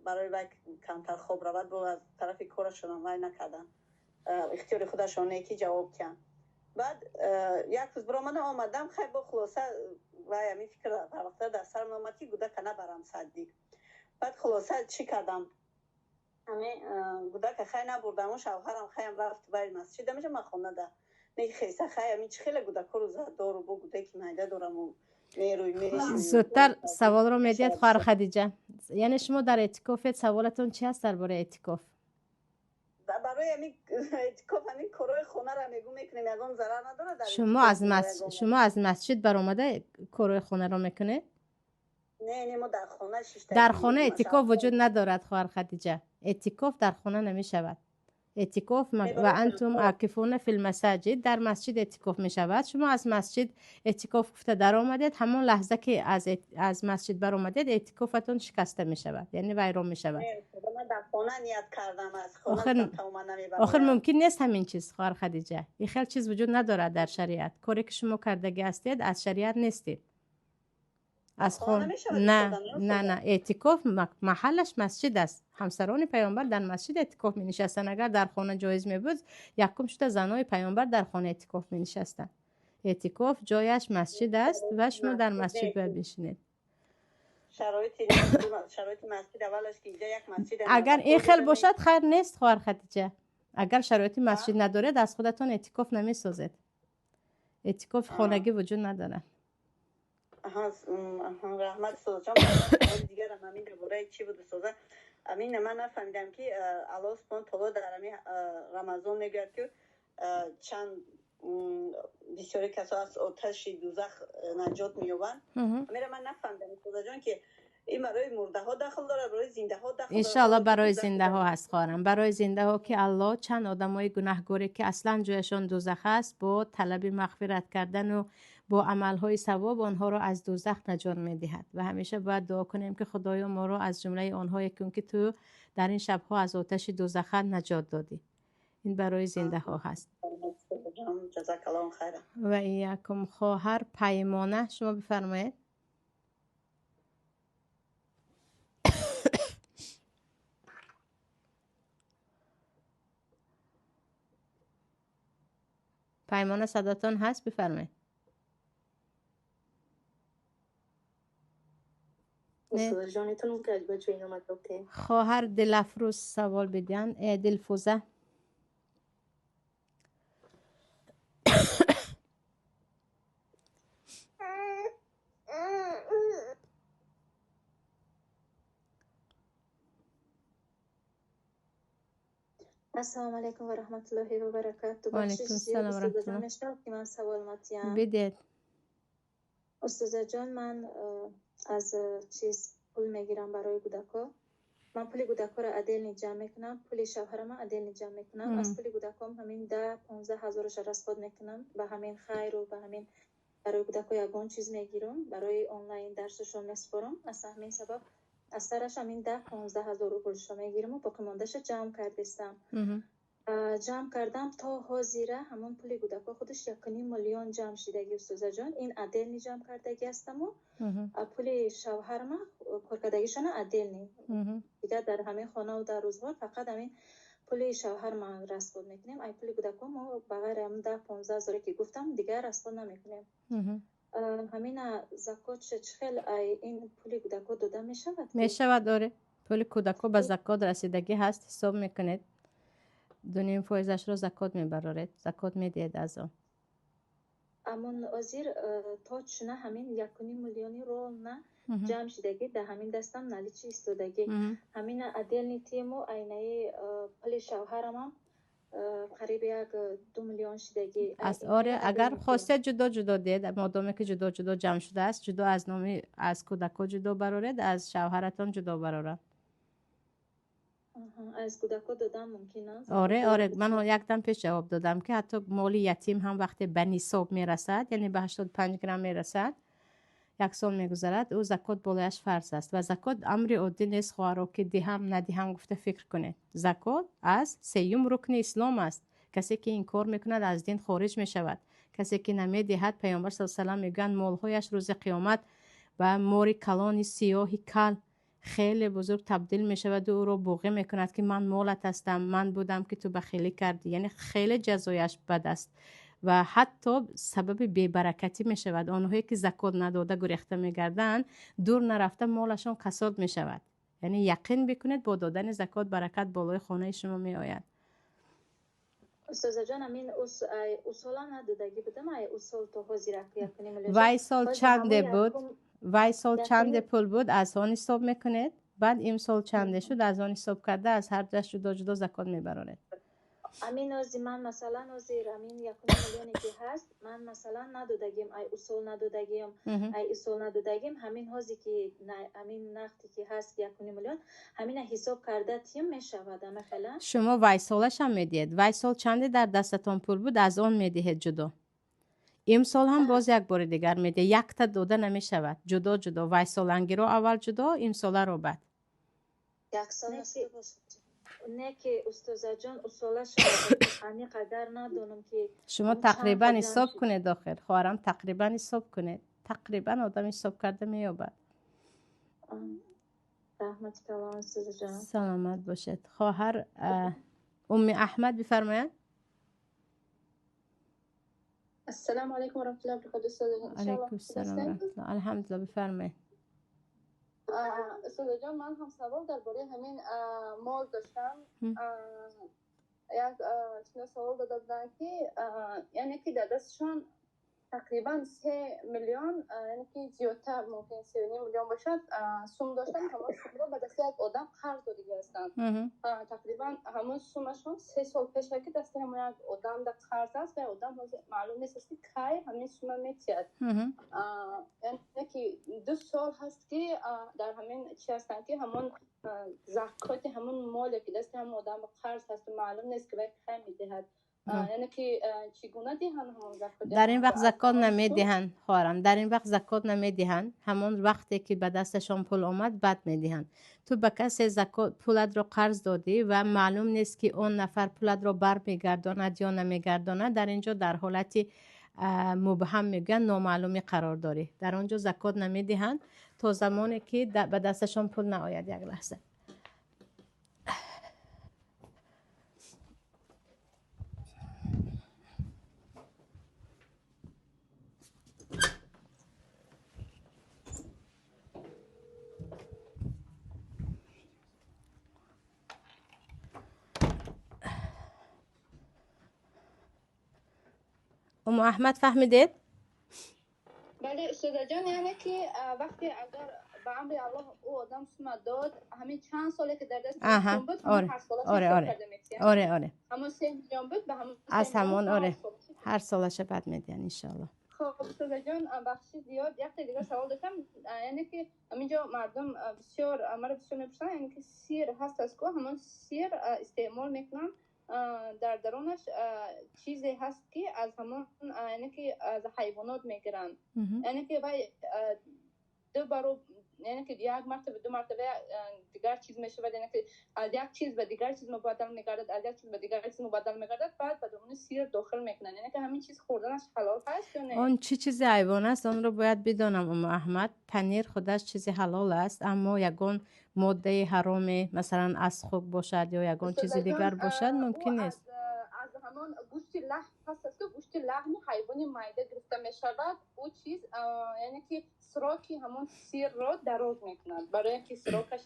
Speaker 9: барои вай камтар хоб равад. Бо аз тарафи корашонам вай накардам, ихтиёри худашон не ки ҷавоб диҳам. Баъд як рӯз биромадам, омадам, хай бо хулоса вай ҳамин фикр ҳар вақта дар сарам омад ки гудака набарам саддик. Баъд хулоса чӣ кардам, ҳамин гудака хай набурдаму шавҳарам хаям рафт вай масҷид, амиҷа ман хонада не хеса хай ҳамин чӣ хеле гудакҳоро задору бо гудаки майда дораму мерӯй мешӯй.
Speaker 2: Зудтар саволро медиҳад хоҳар Хадиҷа. Яъне шумо дар эътикофед, саволатон чи ҳаст дар бораи эътикоф?
Speaker 9: Барои ҳамин эътикоф ҳамин корҳои хонаро мегӯ мекунем, ягон зарар надорад дар
Speaker 2: шумо аз
Speaker 9: эътикоф ягон?
Speaker 2: Шумо аз масҷид баромада корҳои хонаро мекунед?
Speaker 9: Не, не, мо дар хона шиштагӣ.
Speaker 2: Дар хона эътикоф вуҷуд надорад, хоҳар Хадиҷа. Эътикоф дар хона намешавад. Эътикоф ва антум акифуна фил масаҷид, дар масҷид эътикоф мешавад. Шумо аз масҷид эътикоф гуфта даромадед, ҳамон лаҳза ки аз масҷид баромадед, эътикофатон шикаста мешавад, яъне вайрон мешавад.
Speaker 9: Ман дар хона ният кардам, аз хона тамоман намебароям.
Speaker 2: Охир мумкин нест ҳамин чиз, хоҳар Хадиҷа. Ин хел чиз вуҷуд надорад дар шариат. Коре ки шумо кардагӣ ҳастед, аз шариат нестед. Аз
Speaker 9: хона
Speaker 2: хон
Speaker 9: намешавад
Speaker 2: на
Speaker 9: истодан,
Speaker 2: на на, эътикоф маҳаллаш масҷид аст. Ҳамсарони паёмбар дар масҷид эътикоф менишастанд. Агар дар хона ҷоиз мебуд, якум шуда занои паёмбар дар хона эътикоф менишастанд. Эътикоф ҷояш масҷид аст ва шумо дар масҷид бояд бишинед.
Speaker 9: Шароити шароити масҷид аввалаш ки инҷа як масҷид
Speaker 2: Агар ин хел бошад, хайр нест, хоҳар Хадиҷа. Агар шароити масҷид надоред, аз худатон эътикоф намесозед. Эътикофи хонагӣ вуҷуд надорад.
Speaker 9: Раҳмат, устозаҷон. Саволи дигарам ҳамин дар бораи чӣ буд, устоза? Ҳамин ман нафаҳмидам ки Аллоҳ субҳону таоло дар ҳамин Рамазон мегӯяд ки чанд бисёри касо аз оташи дузах наҷот меёбанд. Ҳаминро ман нафаҳмидам, устозаҷон, ки ин барои мурдаҳо дахл дорад, барои зиндаҳо дахл дорад?
Speaker 2: Иншоаллоҳ барои зиндаҳо ҳаст, хоҳарам. Барои зиндаҳо ки Аллоҳ чанд одамои гунаҳгоре ки аслан ҷояшон дузах аст, бо талаби мағфират кардану бо амалҳои савоб онҳоро аз дузах наҷот медиҳад. Ва ҳамеша бояд дуо кунем ки Худоё моро аз ҷумлаи онҳое кун ки ту дар ин шабҳо аз оташи дузахат наҷот додӣ. Ин барои зиндаҳо ҳаст.
Speaker 9: Ҷазакаллоҳу хайран.
Speaker 2: Ва иякум. Хоҳар Паймона, шумо бифармоед. Паймона садотон ҳаст, бифармоед. Хоҳар Дилафрӯз савол бидиҳанд. Дилфӯза.
Speaker 7: Ассалому алайкум ва раҳматуллоҳи ва баракатуҳ.
Speaker 2: Ва алайкум ассалом ва раҳматуллоҳ.
Speaker 7: Мешавад ки ман савол матиям?
Speaker 2: Бидиҳед.
Speaker 7: Устозаҷон, ман аз чиз пул мегирам барои кӯдако. Ман пули кӯдакоро отдельно ҷамъ мекунам, пули шавҳарама отдельно ҷамъ мекунам. Аз пули кӯдаком ҳамин 10-15 ҳазораша расход мекунам ба ҳамин хайру ба ҳамин барои кӯдако ягон чиз мегирам, барои онлайн дарсашон месупорам. Аз ҳамин сабаб аз сараш ҳамин 10-15 ҳазор рублшо мегирам ва боқимондаша ҷамъ кардистам. Ҷамъ кардам то ҳозира ҳамон пули кӯдако худаш 1.5 миллион ҷамъ шидаги устозаҷон. Ин отдельно ҷамъ кардаги ҳастаму пули шавҳарма коркардагишона отдельно. Дигар дар ҳамин хонаву дар рӯзғор фақат ҳамин пули шавҳарма расход мекунем. Ай пули кӯдако мо ба ғайри ҳамин 10-15 ҳазоре ки гуфтам дигар расход намекунем. Ҳамина закот чӣ хел ай ин пули кӯдако дода мешавад?
Speaker 2: Мешавад, оре. Пули кӯдако ба закот расидагӣ ҳаст, ҳисоб мекунед. 2.5%-ашро закот мебароред, закот медиҳед аз он.
Speaker 7: Амон озир точно ҳамин 1.5 миллиони ровно ҷамъ шидагӣ дар ҳамин дастам наличи истодагӣ. Ҳамина отдельный тему айнаи пули шавҳарамам қариб 1-2 миллион шидагӣ.
Speaker 2: Аз оре, агар хостед ҷудо ҷудо диҳед, модоме ки ҷудо ҷудо ҷамъ шудааст, ҷудо аз номи аз кӯдако ҷудо бароред, аз шавҳаратон ҷудо барорад.
Speaker 7: Аз кӯдако додан мумкин аст?
Speaker 2: Оре, оре, ман якдам пеш ҷавоб додам ки ҳатто моли ятим ҳам вақте ба нисоб мерасад, яъне ба 85 грамм мерасад, як сол мегузарад, ӯ закот болояш фарз аст. Ва закот амри оддӣ нест, хоҳаро, ки диҳам надиҳам гуфта фикр кунед. Закот аз сеюм рукни ислом аст. Касе ки инкор мекунад аз дин хориҷ мешавад. Касе ки намедиҳад, Паёмбар саллаллоҳу алайҳи васаллам мегӯянд, молҳояш рӯзи қиёмат ба мори калони сиёҳи кал хеле бузург табдил мешавад ва ӯро буғӣ мекунад ки ман молат ҳастам, ман будам ки ту бахилӣ кардӣ. Яъне хеле ҷазояш бад аст ва ҳатто сабаби бебаракатӣ мешавад. Онҳое ки закот надода гурехта мегарданд, дур нарафта молашон касод мешавад. Яъне яқин бикунед, бо додани закот баракат болои хонаи шумо меояд.
Speaker 7: Устозаҷон, ҳамин усола надодагӣ будам, ай усол то ҳозир 1.5 миллион.
Speaker 2: Вай сол чанде буд? Вай сол чанде пул буд, аз он ҳисоб мекунед. Баъд имсол чанде шуд, аз он ҳисоб карда аз ҳар дуяш ҷудо ҷудо закот мебароред.
Speaker 7: Ҳамин ози ман масалан озир ҳамин 1.5 миллионе ки ҳаст, ман масалан надодагим, ай усол надодагим, ай усол надодагим, ҳамин ҳозе ки ҳамин нақде ки ҳаст 1.5 миллион, ҳамина ҳисоб карда тим мешавад амахела?
Speaker 2: Шумо вай солашам медиҳед. Вай сол чанде дар дастатон пул буд, аз он медиҳед ҷудо. Имсол ҳам боз як бори дигар медиҳед. Якта дода намешавад. Ҷудо ҷудо. Вай солангиро аввал ҷудо, имсоларо баъд.
Speaker 7: Як сол нашуда бошад. Не ки устозаҷон, усолаша ҳамин қадар надонам ки
Speaker 2: шумо тақрибан ҳисоб кунед охир. Хоҳарам, тақрибан ҳисоб кунед. Тақрибан одам ҳисоб карда меёбад.
Speaker 7: Раҳмати калон, устозаҷон.
Speaker 2: Саломат бошед. Хоҳар Умми Аҳмад бифармоянд.
Speaker 13: Ассалому алайкум ва раҳматуллоҳи ва баракатуҳ.
Speaker 2: Алайкум ассалом ва раҳматуллоҳ. Алҳамдулиллоҳ, бифармоед.
Speaker 13: Устозаҷон, ман ҳам савол дар бораи ҳамин мол доштам. Як чунин савол дода буданд ки яъне ки дар дастшон тақрибан 3 миллион, яъне ки зиёдтар мумкин 3.5 миллион бошад, сум доштанд. Ҳамон сумро ба дасти як одам қарз додагӣ ҳастанд. Тақрибан ҳамон сумашон 3 сол пеш ки дасти ҳамон як одам дар қарз аст ва одам ҳозир маълум нест ки кай ҳамин сума метиҳад. Яъне ки 2 сол ҳаст ки дар ҳамин чи ҳастанд ки ҳамон закоти ҳамон моле ки дасти ҳамон одам қарз ҳаст маълум нест ки вай кай медиҳад. Яъне ки чӣ гуна диҳанд ҳамон закот?
Speaker 2: Дар ин вақт закот намедиҳанд, хоҳарам. Дар ин вақт закот намедиҳанд. Ҳамон вақте ки ба дасташон пул омад, баъд медиҳанд. Ту ба касе закот пулатро қарз додӣ ва маълум нест ки он нафар пулатро бармегардонад ё намегардонад. Дар ин ҷо дар ҳолати мубҳам мегӯянд, номаълумӣ қарор дорӣ. Дар он ҷо закот намедиҳанд то замоне ки ба дасташон пул наояд. Як лаҳза. Уму Аҳмад, фаҳмидед?
Speaker 13: Бале, устозаҷон, яъне ки вақте агар ба амри Аллоҳ ӯ одам сума дод, ҳамин чанд соле ки дар даст буд,
Speaker 2: оре оре оре оре
Speaker 13: ҳамон 3 миллион буд, ба ҳамон
Speaker 2: аз ҳамон, оре, ҳар солаша баъд медиҳанд, иншоаллоҳ.
Speaker 13: Хоб, устозаҷон, бахши зиёд, якте дигар савол доштам. Яъне ки ҳаминҷо мардум бисёр маро бисёр мепурсанд, яъне ки сир ҳаст, аз ку ҳамон сир истеъмол мекунанд, дар дарунаш чизе ҳаст, ки аз ҳамон, яъне ки аз ҳайвонот мегиранд, яъне ки вай ду баро, яъне ки як мартаба, ду мартаба дигар чиз мешавад, яъне ки аз як чиз ба дигар чиз мубаддал мегардад, аз як чиз ба дигар чиз мубаддал мегардад, баъд ба даруни сир дохил мекунанд. Яъне ки ҳамин чиз хӯрданаш ҳалол ҳаст ё не?
Speaker 2: Он чӣ чизи ҳайвон аст, онро бояд бидонам, Уму Аҳмад. Панир худаш чизи ҳалол аст, аммо ягон моддаи ҳароме, масалан, аз хук бошад ё ягон чизи дигар бошад, мумкин нест.
Speaker 13: Аз ҳамон гӯшти лаҳм ҳаст, аст, гӯшти лаҳми ҳайвони майда гирифта мешавад. Ӯ чиз, яъне ки срок и ҳамон сирро дароз мекунад, барои ки срок аш.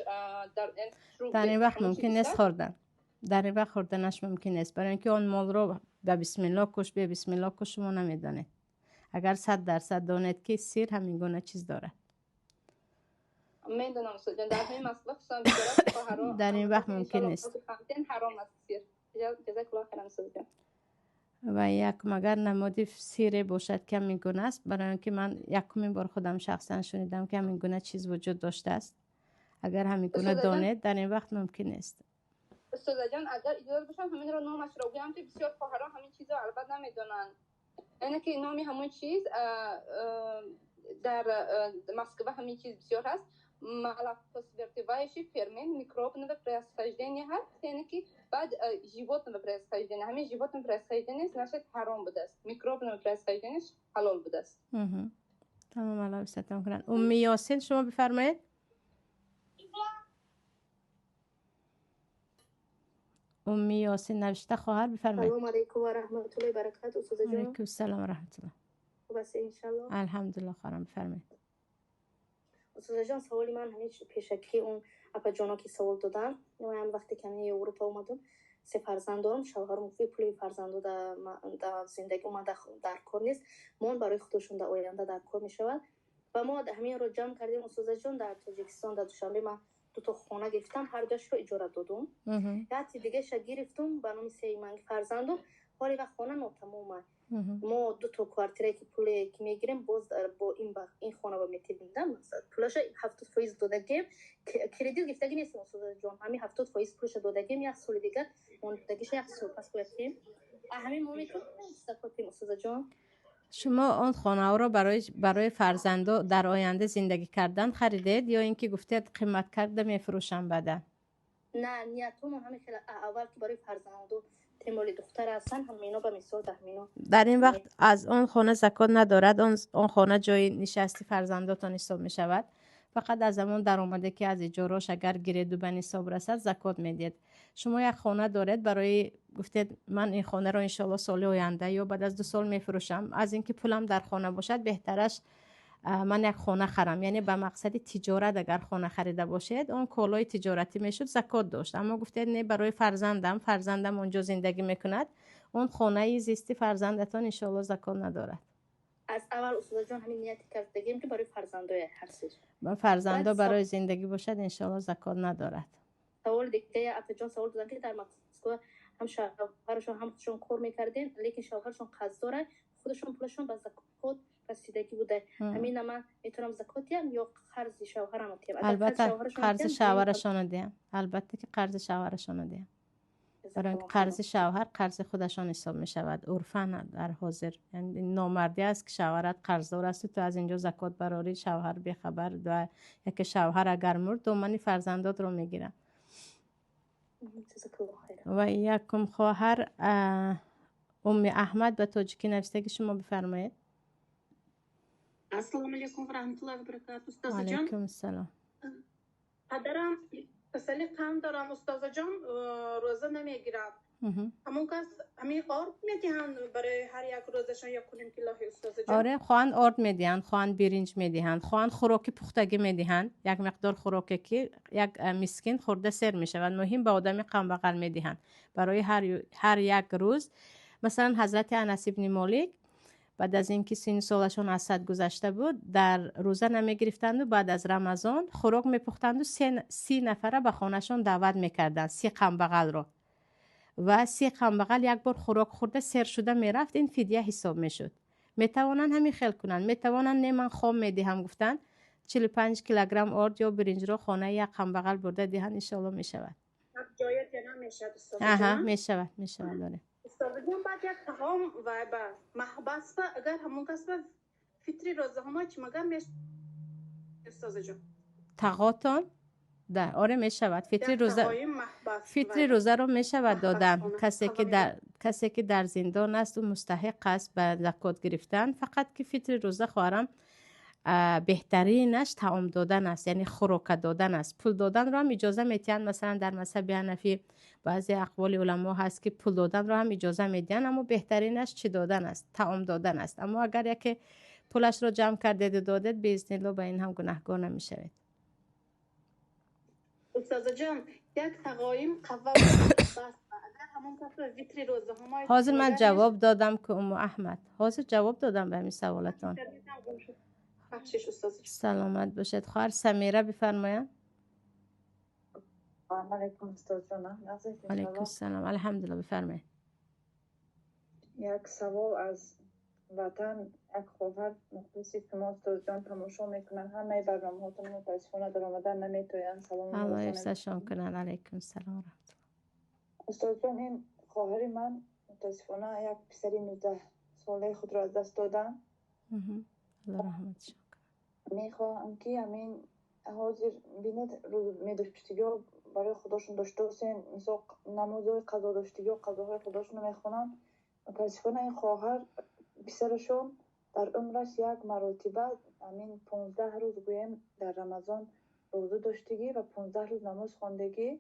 Speaker 2: Дар ин вақт мумкин нест хӯрдан, дар ин вақт хӯрданаш мумкин нест, барои ин ки он молро ба бисмилло куш, бе бисмилло куш, шумо намедонед. Агар 100% донед, ки сир ҳамин гуна чиз дорад.
Speaker 13: Медонам, устодҷон, дар ҳамин масъала хусусан бисёр
Speaker 2: Дар ин вақт мумкин нест.
Speaker 13: Ҳаром аст сир. Ҷазакуллоҳ хайран, устодҷон.
Speaker 2: Ва якум, агар намуди сире бошад, ки ҳамин гуна аст, барои он ки ман якумин бор худам шахсан шунидам, ки ҳамин гуна чиз вуҷуд доштааст. Агар ҳамин гуна донед, дар ин вақт мумкин нест.
Speaker 13: Устозаҷон, агар иҷозат бошам, ҳаминро номашро гӯям, ки бисёр хоҳарон ҳамин чизро албатта намедонанд. Яъне ки номи ҳамон чиз, дар Москва ҳамин чиз бисёр ҳаст, молокосвертывающий фермент микробного происхождения ҳаст, яъне ки баъд животного происхождения. Ҳамин животного происхождения, значит, ҳаром будааст, микробного происхождения ҳалол будааст.
Speaker 2: Тамом, Аллоҳ ҳифзатон кунад. Умми Ёсин, шумо бифармоед. Умми Ёсин навишта, хоҳар, бифармоед.
Speaker 14: Салому алайкум ва раҳматуллоҳи баракату, устозаҷон.
Speaker 2: Алайкум салом ва раҳматуллоҳ.
Speaker 14: Хуб ҳастед, иншаллоҳ?
Speaker 2: Алҳамдулиллоҳ, хоҳарам, бифармоед.
Speaker 14: Устозаҷон, саволи ман ҳамин пешакӣ он апаҷоно ки савол доданд. Ман вақте ки ҳамин Европа омадам, се фарзанд дорам. Шавҳарам гуфт, пули фарзандо дар зиндагӣ омада дар кор нест, мон барои худошон дар оянда дар кор мешавад. Ва мо ҳаминро ҷамъ кардем, устозаҷон. Дар Тоҷикистон, дар Душанбе, ман дуто хона гирифтам, ҳар дуяшро иҷора додум. Яти дигаша гирифтум ба номи сеюманги фарзандум. Ҳоли ва хона нотамома. Мо дуто квартирае ки пуле ки мегирем, боз бо ин хона ба метибиндам. Пулаша 70% додагем, кредит гирифтагӣ нестем, устозаҷон. Ҳамин 70% пулаша додагем, як соли дигар мондагиша як сол пас бояд кунем. Ҳамин мо метавонем закотем, устозаҷон?
Speaker 2: Шумо он хонаҳоро барои фарзандо дар оянда зиндагӣ кардан харидед ё ин ки гуфтед, қимат карда мефурӯшам баъдан?
Speaker 14: На, ниятумон ҳамин хел аввал ки барои фарзандо, темоли духтар ҳастанд, ҳамино ба мисол даҳмино.
Speaker 2: Дар ин вақт аз он хона закот надорад. Он хона ҷои нишасти фарзандотон ҳисоб мешавад. Фақат аз ҳамон даромаде, ки аз иҷорош агар гиреду ба нисоб расад, закот медиҳед. Шумо як хона доред, барои гуфтед, ман ин хонаро иншоалло соли оянда ё баъд аз 2 сол мефурӯшам, аз ин ки пулам дар хона бошад, беҳтараш ман як хона харам. Яъне ба мақсади тиҷорат агар хона харида бошед, он колои тиҷоратӣ мешуд, закот дошт. Аммо гуфтед, не, барои фарзандам, фарзандам он ҷо зиндагӣ мекунад, он хонаи зисти фарзандатон иншоалло закот надорад.
Speaker 14: Аз аввал, устозаҷон, ҳамин нияти кардагем, ки барои фарзандоя ҳарсиш.
Speaker 2: Фарзандо барои зиндагӣ бошад, иншоалло закот надорад.
Speaker 14: Саволи дига, апаҷон савол доданд, ки дар Москва ҳам шавҳарашон, ҳам худшон кор мекардем, лекин шавҳарашон қарз дорад, худашон пулашон ба закот расидагӣ буда. Ҳамина ман метавонам закот диҳам ё қарзи шавҳарамро диҳам?
Speaker 2: Албатта, қарзи шавҳарашонро диҳам. Албатта, ки қарзи шавҳарашонро диҳам, барои инки қарзи шавҳар қарзи худашон ҳисоб мешавад урфан. Дар ҳозир номардӣ аст, ки шавҳарат қарздор асту ту аз инҷо закот барорӣ, шавҳар бехабар. Ва яке шавҳар агар мурд, домани фарзандотро мегиранд. Ва якум хоҳар Умми Аҳмад ба тоҷикӣ навистаги, шумо бифармоед.
Speaker 15: Ассалому алайкум ва раҳматуллоҳи ва баракату, устозаҷон.
Speaker 2: Алайкум ассалом.
Speaker 15: Падарам касали қанд дорам, устозаҷон, рӯза намегирад. Ҳамон кас ҳамин орд медиҳанд барои ҳар як рӯзашон 1.5 килоҳи, устозаҷон?
Speaker 2: Оре, хоҳанд орд медиҳанд, хоҳанд биринҷ медиҳанд, хоҳанд хӯроки пухтагӣ медиҳанд, як миқдор хӯроке, ки як мискин хӯрда сер мешавад. Муҳим, ба одами камбағал медиҳанд барои ҳар як рӯз. Масалан, ҳазрати Анас ибни Молик Баъд аз ин ки синну солашон аз сад гузашта буд, дар рӯза намегирифтанду баъд аз Рамазон хӯрок мепухтанду 30 нафара ба хонашон даъват мекарданд, 30 камбағалро, ва 30 камбағал як бор хӯрок хӯрда сер шуда мерафт. Ин фидя ҳисоб мешуд. Метавонанд ҳамин хел кунанд, метавонанд не, ман хом медиҳам гуфтанд, 45 килограмм орд ё биринҷро хонаи як камбағал бурда диҳанд, иншоалло мешавад. Аҳа, мешавад, мешавад, оре.
Speaker 15: Устодҷон, баъд як таом ва ба маҳбас ба агар ҳамон кас ба фитри розаҳома чӣ магар меш, устозаҷон?
Speaker 2: Тағотон да, оре, мешавад. Фитри рӯза, фитри рӯзаро мешавад додан. Касе ки дар зиндон аст, ӯ мустаҳиқ аст ба закот гирифтан. Фақат ки фитри рӯза, хоҳарам, беҳтаринаш таом додан аст, яъне хӯрока додан аст. Пул доданро ҳам иҷоза метиҳанд. Масалан, дар мазҳаби ҳанафӣ баъзе ақволи уламо ҳаст, ки пул доданро ҳам иҷоза медиҳанд, аммо беҳтаринаш чӣ додан аст? Таом додан аст. Аммо агар яке пулашро ҷамъ кардеду додед, биизнилло, ба ин ҳам гунаҳгор намешавед.
Speaker 15: Устозаҷон, як тағоим қавва агар ҳамон касро витри розаҳома.
Speaker 2: Ҳозир ман ҷавоб додам ки, Уму Аҳмад, ҳозир ҷавоб додам ба ҳамин саволатон.
Speaker 15: Бахшиш, устозаҷон.
Speaker 2: Саломат бошед. Хоҳар Самира, бифармоянд.
Speaker 9: Алайкум, устодҷон.
Speaker 2: Алайкум салом, алҳамдулилла, бифармоед.
Speaker 9: Як савол аз ватан. Як хоҳар мухлиси шумо, устодҷон, тамошо мекунанд ҳамаи барномаҳотон, мутаассифона даромадан наметоянд. Салом.
Speaker 2: Алло ҳифзашон кунад. Алайкум салом, раҳматулло.
Speaker 9: Устодҷон, ин хоҳари ман мутаассифона як писари 19 солаи худро аз даст доданд.
Speaker 2: Алло раҳматшон кунад.
Speaker 9: Мехоҳам ки ҳамин ҳозир бинед, медоштигиҳо барои худошон доштаосен, мисол, намозҳои қазодоштигиҳо қазоҳои худошонро мехонанд. Мутаассифона ин хоҳар писарашон дар умраш як маротиба ҳамин 15 рӯз, гӯем, дар Рамазон рӯза доштагӣ ва 15 рӯз намоз хондагӣ,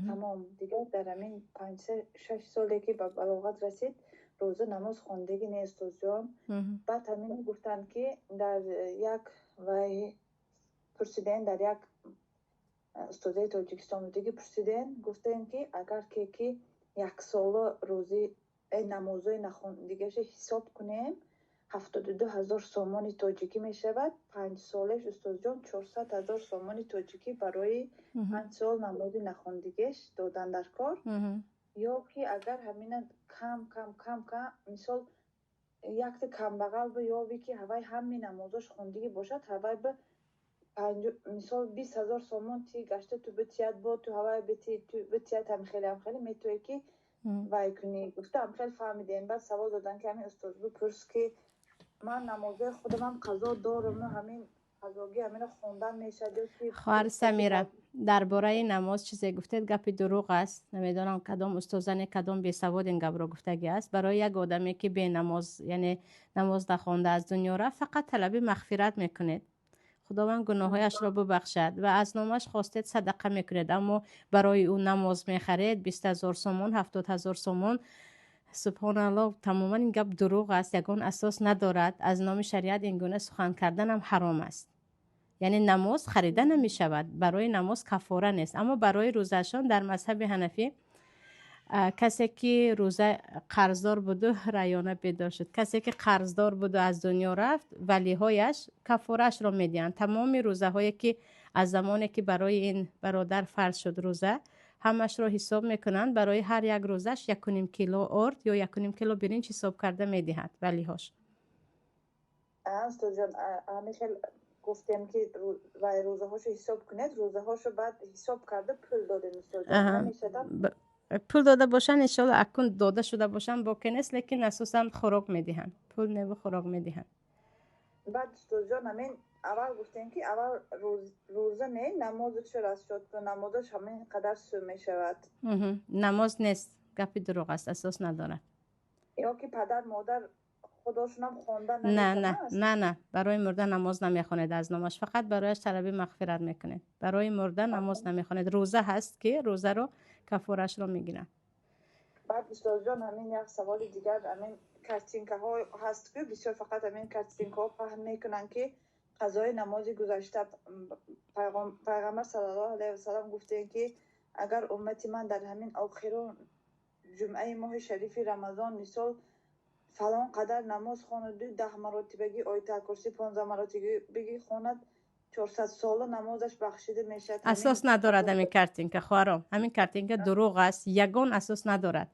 Speaker 9: тамом. Дигар дар ҳамин панҷ шаш соле ки ба балоғат расид, рӯза намоз хондагӣ нест, устозҷон. Баъд ҳамин гуфтанд, ки дар як вай пурсидем, дар як устозаи Тоҷикистон будагӣ пурсидем, гуфтем, ки агар ки яксола рӯзи намозҳои нахондигаша ҳисоб кунем, 72 000 сомони тоҷикӣ мешавад. 5 солеш, устозҷон, 400 000 сомони тоҷикӣ барои 5 сол намози нахондигеш додан дар кор. Ё ки агар ҳамина кам кам кам кам, мисол, якта камбағал биёбӣ, ки ҳавай ҳами намозош хондагӣ бошад, ҳавай ба, мисол, 20 000 сомон ти гашта ту битият, бо ту ҳавай бити, ту битият, ҳамхеле ҳамхеле метавонӣ ки вай кунӣ, гуфта, ҳамхел фаҳмидем. Баъд савол додан, ки ҳамин устоз бипурс, ки ман намозои худамам қазо дорам, ҳамин қазогӣ ҳамино хондан мешавад ё ки?
Speaker 2: Хоҳар Самира, дар бораи намоз чизе гуфтед, гапи дурӯғ аст. Намедонам, кадом устозане, кадом бесавод ин гапро гуфтагӣ аст. Барои як одаме ки бенамоз, яъне намоз нахонда аз дунё рафт, фақат талаби мағфират мекунед, Худованд гуноҳҳояшро бубахшад, ва аз номаш хостед садақа мекунед. Аммо барои ӯ намоз мехаред, 20 000 сомон, 70 000 сомон, субҳоналло, тамоман ин гап дурӯғ аст, ягон асос надорад. Аз номи шариат ин гуна сухан карданам ҳаром аст. Яъне намоз харида намешавад, барои намоз кафора нест. Аммо барои рӯзаашон дар мазҳаби ҳанафӣ касе ки рӯза қарздор буду, Раёна бедор шуд, касе ки қарздор буду аз дунё рафт, валиҳояш кафораашро медиҳанд. Тамоми рӯзаҳое ки аз замоне ки барои ин бародар фарз шуд рӯза, ҳамашро ҳисоб мекунанд. Барои ҳар як рӯзаш 1,5 кило орд ё 1,5 кило биринҷ ҳисоб карда медиҳад валиҳош.
Speaker 9: Устодҷон, ҳамин хел гуфтем, ки вай рӯзаҳошо ҳисоб кунед, рӯзаҳошо баъд ҳисоб карда пул додем, устодҷон.
Speaker 2: Пул дода бошанд, иншоалло, акун дода шуда бошанд, боке нест, лекин асосан хӯрок медиҳанд, пул неву хӯрок медиҳанд.
Speaker 9: Баъд, устодҷон, ҳамин аввал гуфтем, ки аввал рӯза не, намозашо расчёт кун, намозаш ҳамин қадар сӯ мешавад.
Speaker 2: Намоз нест, гапи дурӯғ аст, асос надорад.
Speaker 9: Ё ки падар модар худошонам хонда?
Speaker 2: На, на, на, на, барои мурда намоз намехонед аз номаш, фақат барояш талаби мағфират мекунед. Барои мурда намоз намехонед. Рӯза ҳаст, ки рӯзаро кафораашро мегиранд.
Speaker 9: Баъд, устодҷон, ҳамин як саволи дигар. Ҳамин картинкаҳо ҳаст, ки бисёр фақат ҳамин картинкаҳо паҳн мекунанд, ки қазои намози гузашта Пайғамбар саллаллоҳу алайҳи васалам гуфтем, ки агар уммати ман дар ҳамин охирон ҷумъаи моҳи шарифи Рамазон, мисол, Фалон қадар намоз хонаду 10 маротибагӣ Оятул Курсӣ 15 маротибагӣ хонад, 400 сола намозаш бахшида мешавад.
Speaker 2: Асос надорад ҳамин картинка, хоҳаром. Ҳамин картинка дурӯғ аст, ягон асос надорад.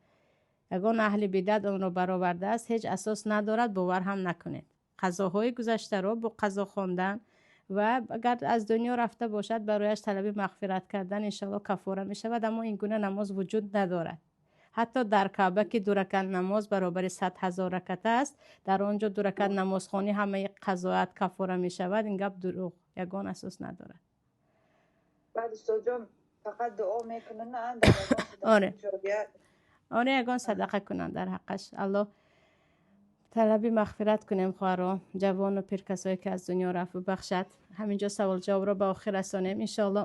Speaker 2: Ягон аҳли бидат онро баровардааст, ҳеҷ асос надорад, бовар ҳам накунед. Қазоҳои гузаштаро бо қазо хондан ва агар аз дунё рафта бошад, барояш талаби мағфират кардан, иншоалло, каффора мешавад, аммо ин гуна намоз вуҷуд надорад. Ҳатто дар Каъба, ки ду ракат намоз баробари 100 000 ракат аст, дар он ҷо ду ракат намозхонӣ ҳамаи қазоат каффора мешавад, ин гап дурӯғ, ягон асос надорад.
Speaker 9: Баъд, устодҷон, фақат дуо мекунанд?
Speaker 2: Оре, ягон садақа кунанд дар ҳаққаш. Аллоҳ талаби мағфират кунем, хоҳаро, ҷавону пир, касое ки аз дунё рафт, бибахшад. Ҳаминҷо савол ҷавобро ба охир расонем, иншоалло.